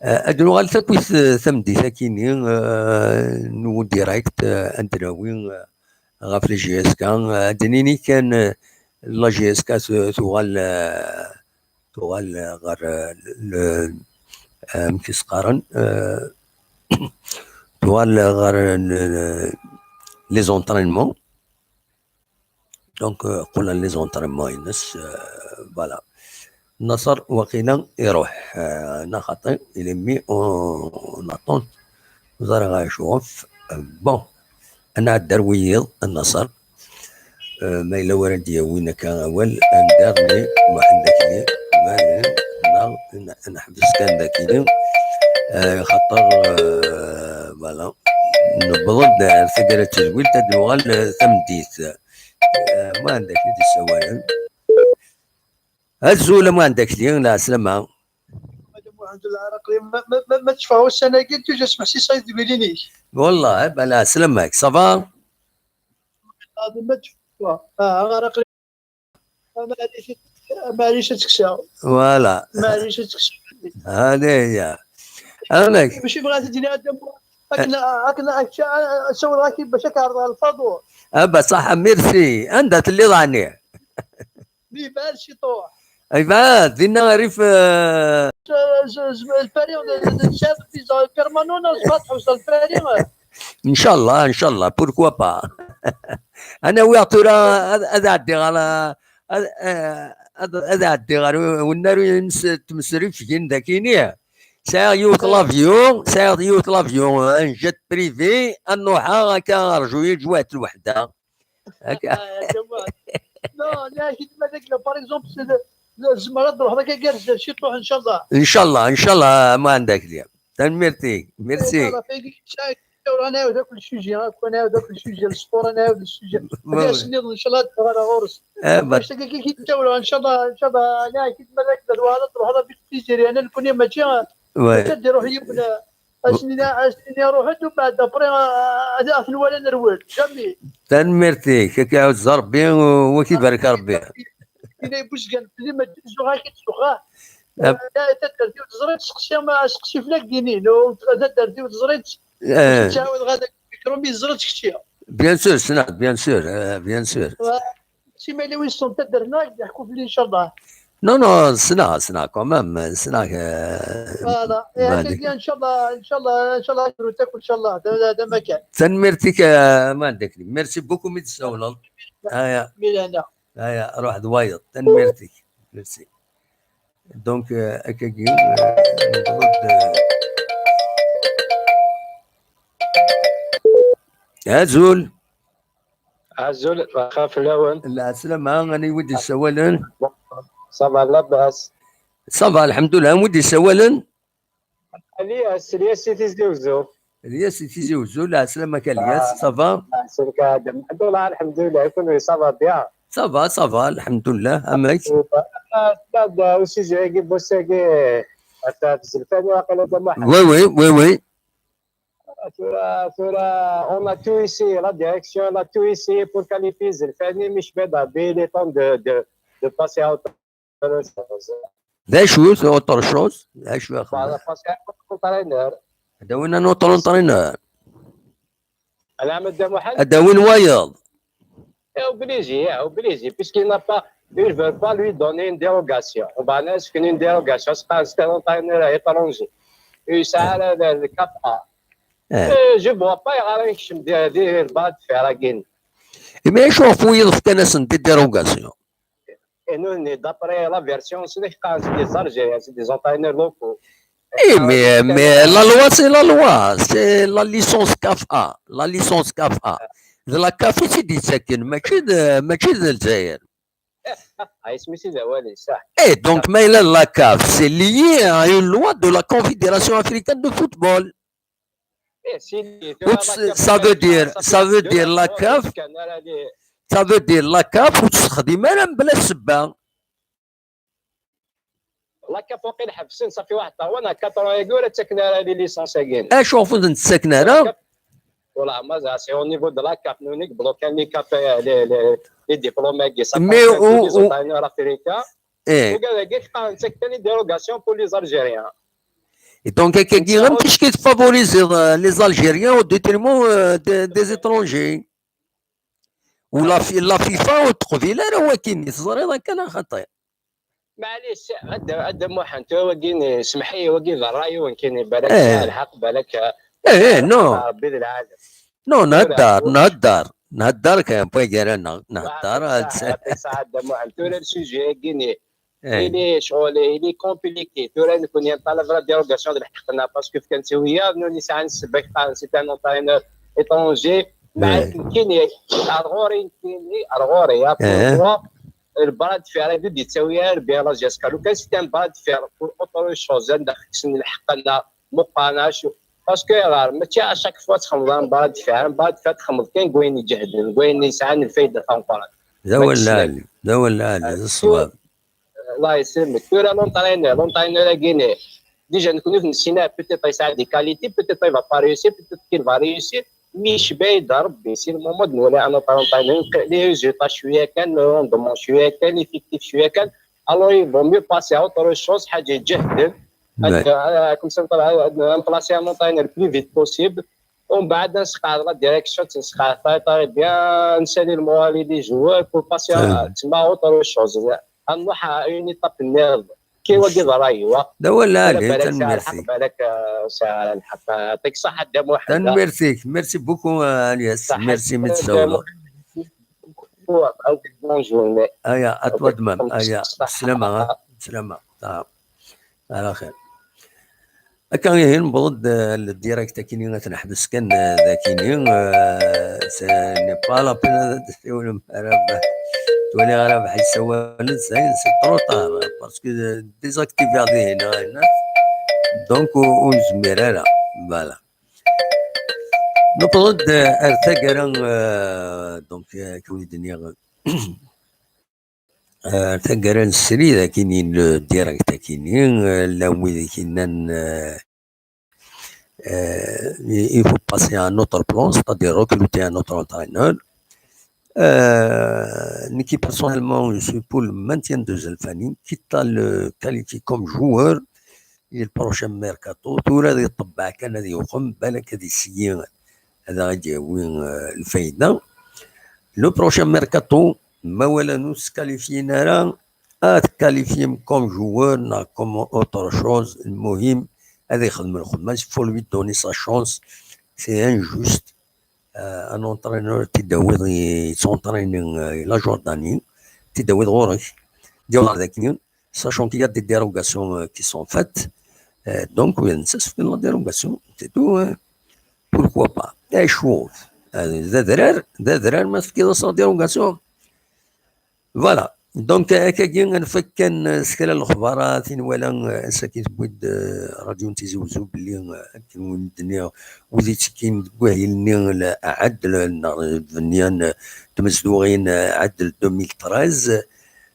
euh, ad nuɣal takwit, euh, tameddit-akini, euh, n udirect, euh, ad d-nawi, euh, ɣef la J S K, euh, ad d-nini kan, euh, la J S K tu-, tuɣal, euh, tuɣal, euh, ɣer, euh, le, euh, amek i s-qqaren, euh, tuɣal ɣer, euh, le, le, les entraînements. Donc, euh, qqlen les entraînements-ines, euh, voilà. Naṣer waqila iruḥ, euh, neɣ xaṭi, il est mis en, en attente. Ẓriɣ acuɣef. Euh, bon, ad nɛeddi ar wiyiḍ, a Naṣer. Euh, ma yella wara d-yawin akka awal, ad nder ni Muḥend Akli. Bale, neɣ n-, neḥbes kan daki. Euh, xaṭer, euh, voilà. Newweḍ-d ar taggara n tedwilt, ad nuɣal, euh, tameddit. Eh, ma ɛendek i d-issawalen. Azul, ma ɛendek di, lɛeslama. Ma, ma, ma, ma tecfeɣ ussan-agi, tuja smeḥsiseɣ i tgulin-ik. Wallah, eh, ba, lɛeslama-k, ça va? Ma tecfeɣ. Ah, ara qrib. Maɛlic, maɛlic ad tekseɣ. Voilà. Maɛlic ad tekseɣ. هذه هي. أنا ماشي بغيت تجيني هذا. Akken, akken, akken, sawleɣ-ak-id bac ad k-ɛerḍeɣ lfaḍur. Ah, بصح، merci. Anda telliḍ ɛni? Di Bal ciṭuḥ. Ibɛed, dinna rrif. Lpari, ncaɛed visa permanent, neɣ nezmer ad tḥewseḍ lpari? Ncallah, ncallah, pourquoi pas. Ad n-awiɣ tura, ad, ad ɛeddiɣ ɣer, ad, eh, ad, ad ɛeddiɣ ɣer unnar-ines n tmesrifgin dagi-ni. Sɛiɣ yiwet l'avion, sɛiɣ yiwet l'avion, un jet privé, ad nruḥeɣ akka, rju-yi cwiṭ lweḥda. Akka. Non, la, par exemple, c'est le, le, tzemreḍ ad truḥeḍ akka gar ciṭuḥ, ncallah. Ncallah, ncallah, ma ɛandek lya. Tanemmirt-ik. Merci. Voilà, tagi, ncallah, ad nɛawed akk le sujet, ad nɛawed akk le sujet, le sport, ad nɛawed le sujet. Ad as-nniḍen, ncallah, ad ffɣeɣ ɣur-s. Ncallah, ncallah, la, ad truḥeḍ avec plaisir, yani, nekkni mačči, mačči ad iruḥ yiwen, ad as-nini, ad as-nini ruḥ-d, umbeɛd après, ad, ad ten-wali nerwel. Jamais. Tanemmirt-ik, ad k-iɛuzz Rebbi, u ad k-ibarek Rebbi. Ini Buzgan, fell-i ma d-zuɣ ak-id-zuɣ. Taddart-iw teẓriḍ, seqsi ma seqsi fell-ak d-inin, u taddart-iw teẓriḍ, ttɛawadeɣ ad ak-d-fikrumi teẓriḍ kečči. Bien sûr, ssneɣ, bien sûr, bien sûr. Simali wis son taddart-nneɣ ad d-yeḥku fell-i, ncallah. Non, non, ssneɣ, ssneɣ quand même, ssneɣ. Voilà. Ncallah, ncallah, ncallah, ncallah, ncallah. Tanemmirt-ik, ma ɛandek. Merci beaucoup mi d-tsawleḍ. Aya. Aya, ruḥ d wayeḍ. Tanemmirt-ik. Merci. Donc, euh, akkagi, euh, newweḍ-d, euh, azul. Azul, waxa fell-awen. Lɛeslama, anwa i d-yessawalen? Ça va, labas? Ça va, lḥemdullah. Anwa i d-yessawalen? Lyas, Lyas si Tizi Uzzu. Lyas si Tizi Uzzu, lɛeslama-k a Lyas, ça va? Lɛeslama-k a Adem. Lḥemdullah, lḥemdullah, kunwi ça va bien? Ça va, ça va, lḥemdullah, amek? Au sujet-agi n wass-agi, ata tzelfani waqila Dda Muḥend. Oui, oui, oui, oui. Tura, tura, on a tout essayé, la direction, on a tout essayé pour qualifier Zelfani, mais je vais d'abord le temps de, de, de passer à autre chose. D acu, c'est autre chose? D acu, axeddaɛ? Voilà, passer à un autre entraîneur. Ad d-awin un autre entraîneur. Ala, Madame Mohamed. Ad d-awin wayeḍ. Eh, obligé, eh, obligé, puisqu'il n'a pas, ils veulent pas lui donner une dérogation. On va lui donner une dérogation, c'est un, c'est un entraîneur étranger. Et ça, le, le, le quatre A. Eh. Euh, je vois pas, il y a rien qui me dit, dit, il va te faire la guine. Mais je suis fouillé dans ce cas-là, c'est des dérogations. Et nous, on est d'après la version, c'est des, c'est des Algériens, c'est des entraîneurs locaux. Eh, mais, mais la loi, c'est la loi. C'est la licence CAF A. La licence CAF A. De la CAF, c'est des Tchèques, mais que de, mais que de l'Algérie. Ah, isem-is d awal-is, ah. Eh, donc, mais la, la CAF, c'est lié à une loi de la Confédération africaine de football. Eh, c'est lié. Donc, ça veut dire, ça veut dire la CAF, ça veut dire la CAF, ur tt-texdim ara mebla ssebba. La CAF waqil ḥebsen, ça fait واحد trois ans, quatre ans-agi ur ttaken ara les licences-agi. Acu ɣef ur ten-ttaken ara? Voilà, ma c'est au niveau de la CAF, nous, on bloque les CAF, les, les, les diplômes-agi. Mais au, au, les entraîneurs africains. Eh. Ugad-agi, qqaren ttaken les dérogations pour les Algériens. Et donc, akkagi, amek i tfavoriseḍ, euh, les Algériens au détriment, euh, de, des étrangers. U la fi-, la FIFA ur teqbil ara wakken, teẓriḍ akka neɣ xaṭi? Maɛlic, a Dda, a Dda Muḥend, tura wagi, semmeḥ-iyi, wagi d ṛṛay-iw nekkini, balak sɛiɣ lḥeqq, balak, eh, sɛiɣ lḥeqq, non. Ṛebbi d lɛalem. Non, nhedder, nhedder, nhedder kan, wagi ara neɣ, nhedder. Yeɛṭik ṣṣeḥḥa, yeɛṭik ṣṣeḥḥa, a Dda Muḥend. Tura le sujet-agi-ni, il est, ccɣel, il est compliqué. Tura nekkni nṭalab la dérogation d lḥeqq-nneɣ, parce que fkan-tt i wiyaḍ, nuni sɛan ssebba, qqaren c'est un entraîneur étranger. Maɛna nekkini, ar ɣur-i nekkini, ar ɣur-i, ya, pour moi, le bras de fer, d ur d-yettawi ara Rebbi la jusqu'à. Lukan c'est un bras de fer pour autre chose, anda kksen lḥeqq-nneɣ, meqqar acu. Parce que, ɣer, mačči à chaque fois txedmeḍ un bras de fer, un bras de fer txedmeḍ kan deg wayen iǧehden, deg wayen yesɛan lfayda tameqqrant. D awal lɛali, d awal lɛali, d ṣṣwab. Allah yesselmek. Tura l'entraîneur, l'entraîneur-agi-ni, déjà nekkni ur t-nessin ara, peut-être yesɛa des qualités, peut-être il va pas réussir, peut-être qu'il va réussir, mais yecba-yi-d Rebbi, si le moment de nwala un autre entraîneur, les résultats cwiya kan, le rendement cwiya kan, l'effectif cwiya kan, alors il vaut mieux passer à autre chose, ḥaǧa iǧehden, ad, euh, comme ça, ad, ad remplacer un entraîneur le plus vite possible. ومن بعد نسقع la direction, تنسقع très, très bien, نسالي le moral des joueurs pour passer à, تما autre chose. Ad nruḥ à une étape nniḍen. Kay wagi d ṛṛay-iw. D awal lɛali, tanemmirt-ik. Balak, euh, sɛiɣ lḥeqq. Yeɛṭik ṣṣeḥḥa a Dda Muḥend. Tanemmirt-ik. Merci beaucoup, euh, Alyas. Merci, mi d-tsawleḍ. Bonjour, bonjour, mais Aya, à toi de même. Aya, bslama, ha? Bslama. Ah. Ala xir. Akka ihi newweḍ-d, euh, le direct akini ad t-neḥbes kan, euh, dakini, euh, ce n'est pas la peine ad d-tessiwlem ara ba-, twali ara baḥ yessawalen, c'est, c'est trop tard, parce que, euh, désactivé dihin, hein, donc ur, ur nezmir ara. Voilà. Newweḍ-d, euh, ar taggara, euh, donc, euh, akken i d-nniɣ, euh, taggara n srid akini, le direct akini, euh, llan wid i k-yennan, euh, euh, il faut passer à un autre plan, c'est-à-dire recruter un autre entraîneur. Euh, nekki, personnellement, je suis pour le maintien de Zelfani, quitte à le qualifier comme joueur, i le prochain mercato, tura ad iṭebbeɛ kan ad yuqem, balak ad iseggi ad aɣ-d-yawi, euh, lfayda. Le prochain mercato, ma walan ur skalifyin ara, ad qualifyem comme joueur neɣ comme autre chose, lmuhim ad ixdem lxedma, il faut lui donner sa chance, c'est injuste. Euh, un entraîneur t-id-tawiḍ yettɛenṭrayni, euh, la Jordanie, t-id-tawiḍ ɣur-k, d-yaweḍ daki, sachant qu'il y a des dérogations, euh, qui sont faites, euh, donc, il y a une, la dérogation, c'est tout, hein. Pourquoi pas? Acu? Euh, d adrar, d adrar ma tefkiḍ-as la dérogation. Voilà. Donc, akkagi, ad nfak kan, euh, s kra n lexbarat i nwala, euh, ass-agi tewwi-d, euh, Radio n Tizi Wezzu belli, euh, akken win d-nniɣ, wid yettekkin deg wahil-nni n Ɛadel, neɣ d-nniɣ n tmezduɣin, euh, Ɛadel deux mille treize,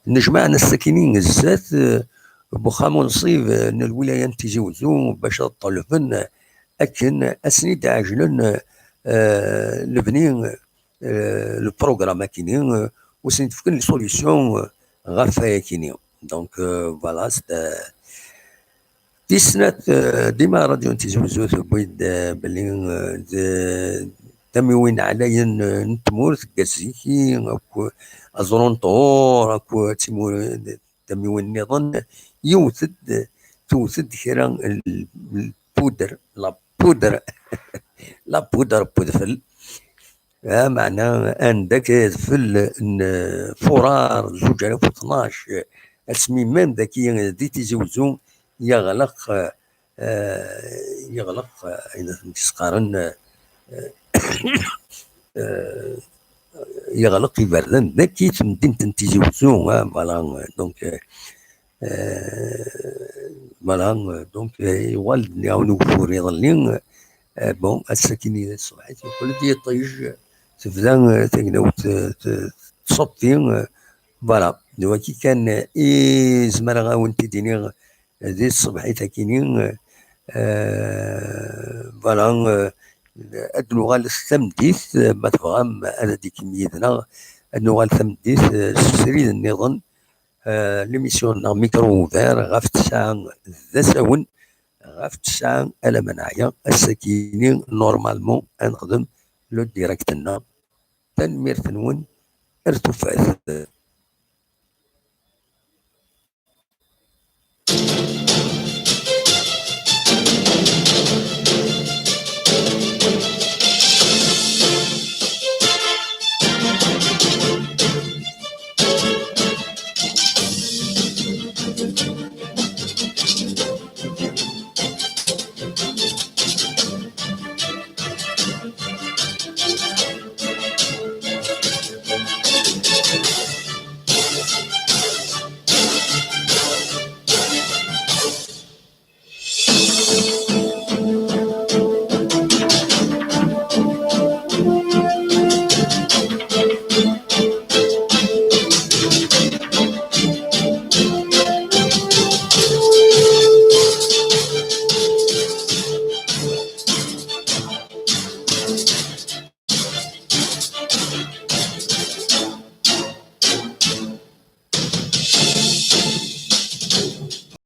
nejmaɛ ass-akini zdat, euh, n uxxam unṣib, euh, n lwilaya n Tizi Wezzu bac ad ṭelben, euh, akken ad sen-id-ɛejlen, euh, lebni, euh, le programme akini, euh, u sen-d-fken les solutions, euh, ɣef wayakini. Donc, euh, voilà, c'est, euh, tis snat, euh, dima Radio n Tizi Wezzu tewwi-d, euh, belli, euh, d tamiwin ɛlayen, euh, n tmurt, deg Ziki, akk aẓrunṭur, akk timur-, tamiwin nniḍen, yiwet-d, tewwet-d kra n l-, l-, poudre, la poudre, la poudre n wedfel. Ah, meɛna, anda akka adfel n, euh, furar zuǧ alaf u tnac, asmi même daki di Tizi Wezzu yeɣleq, euh, yeɣleq, euh, ayen s-qqaren, euh, euh, yeɣleq iberdan daki temdint n Tizi Wezzu, ah, voilà, donc, euh, euh, voilà, donc, euh, yuɣal-d nniɣ-awen ugeffur iḍelli, euh, bon, ass-akini d ṣṣbeḥ, yeqqel-d yiṭij, tebda, euh, tagnawt, euh, t-, tṣeffi, euh, voilà, d waki kan, euh, i zemreɣ ad wen-t-id-iniɣ di tṣebḥit akini, euh, voilà, euh, ad nuɣal tameddit, euh, ma tebɣam ad d-ikem yid-neɣ, ad nuɣal tameddit, euh, s srid nniḍen, euh, l'émission-nneɣ Micro Ouvert ɣef tesɛa d asawen, ɣef tesɛa alamma neɛya, ass-akini, normalement, ad nexdem le direct-nneɣ. Tanemmirt-nwen, ar tufat.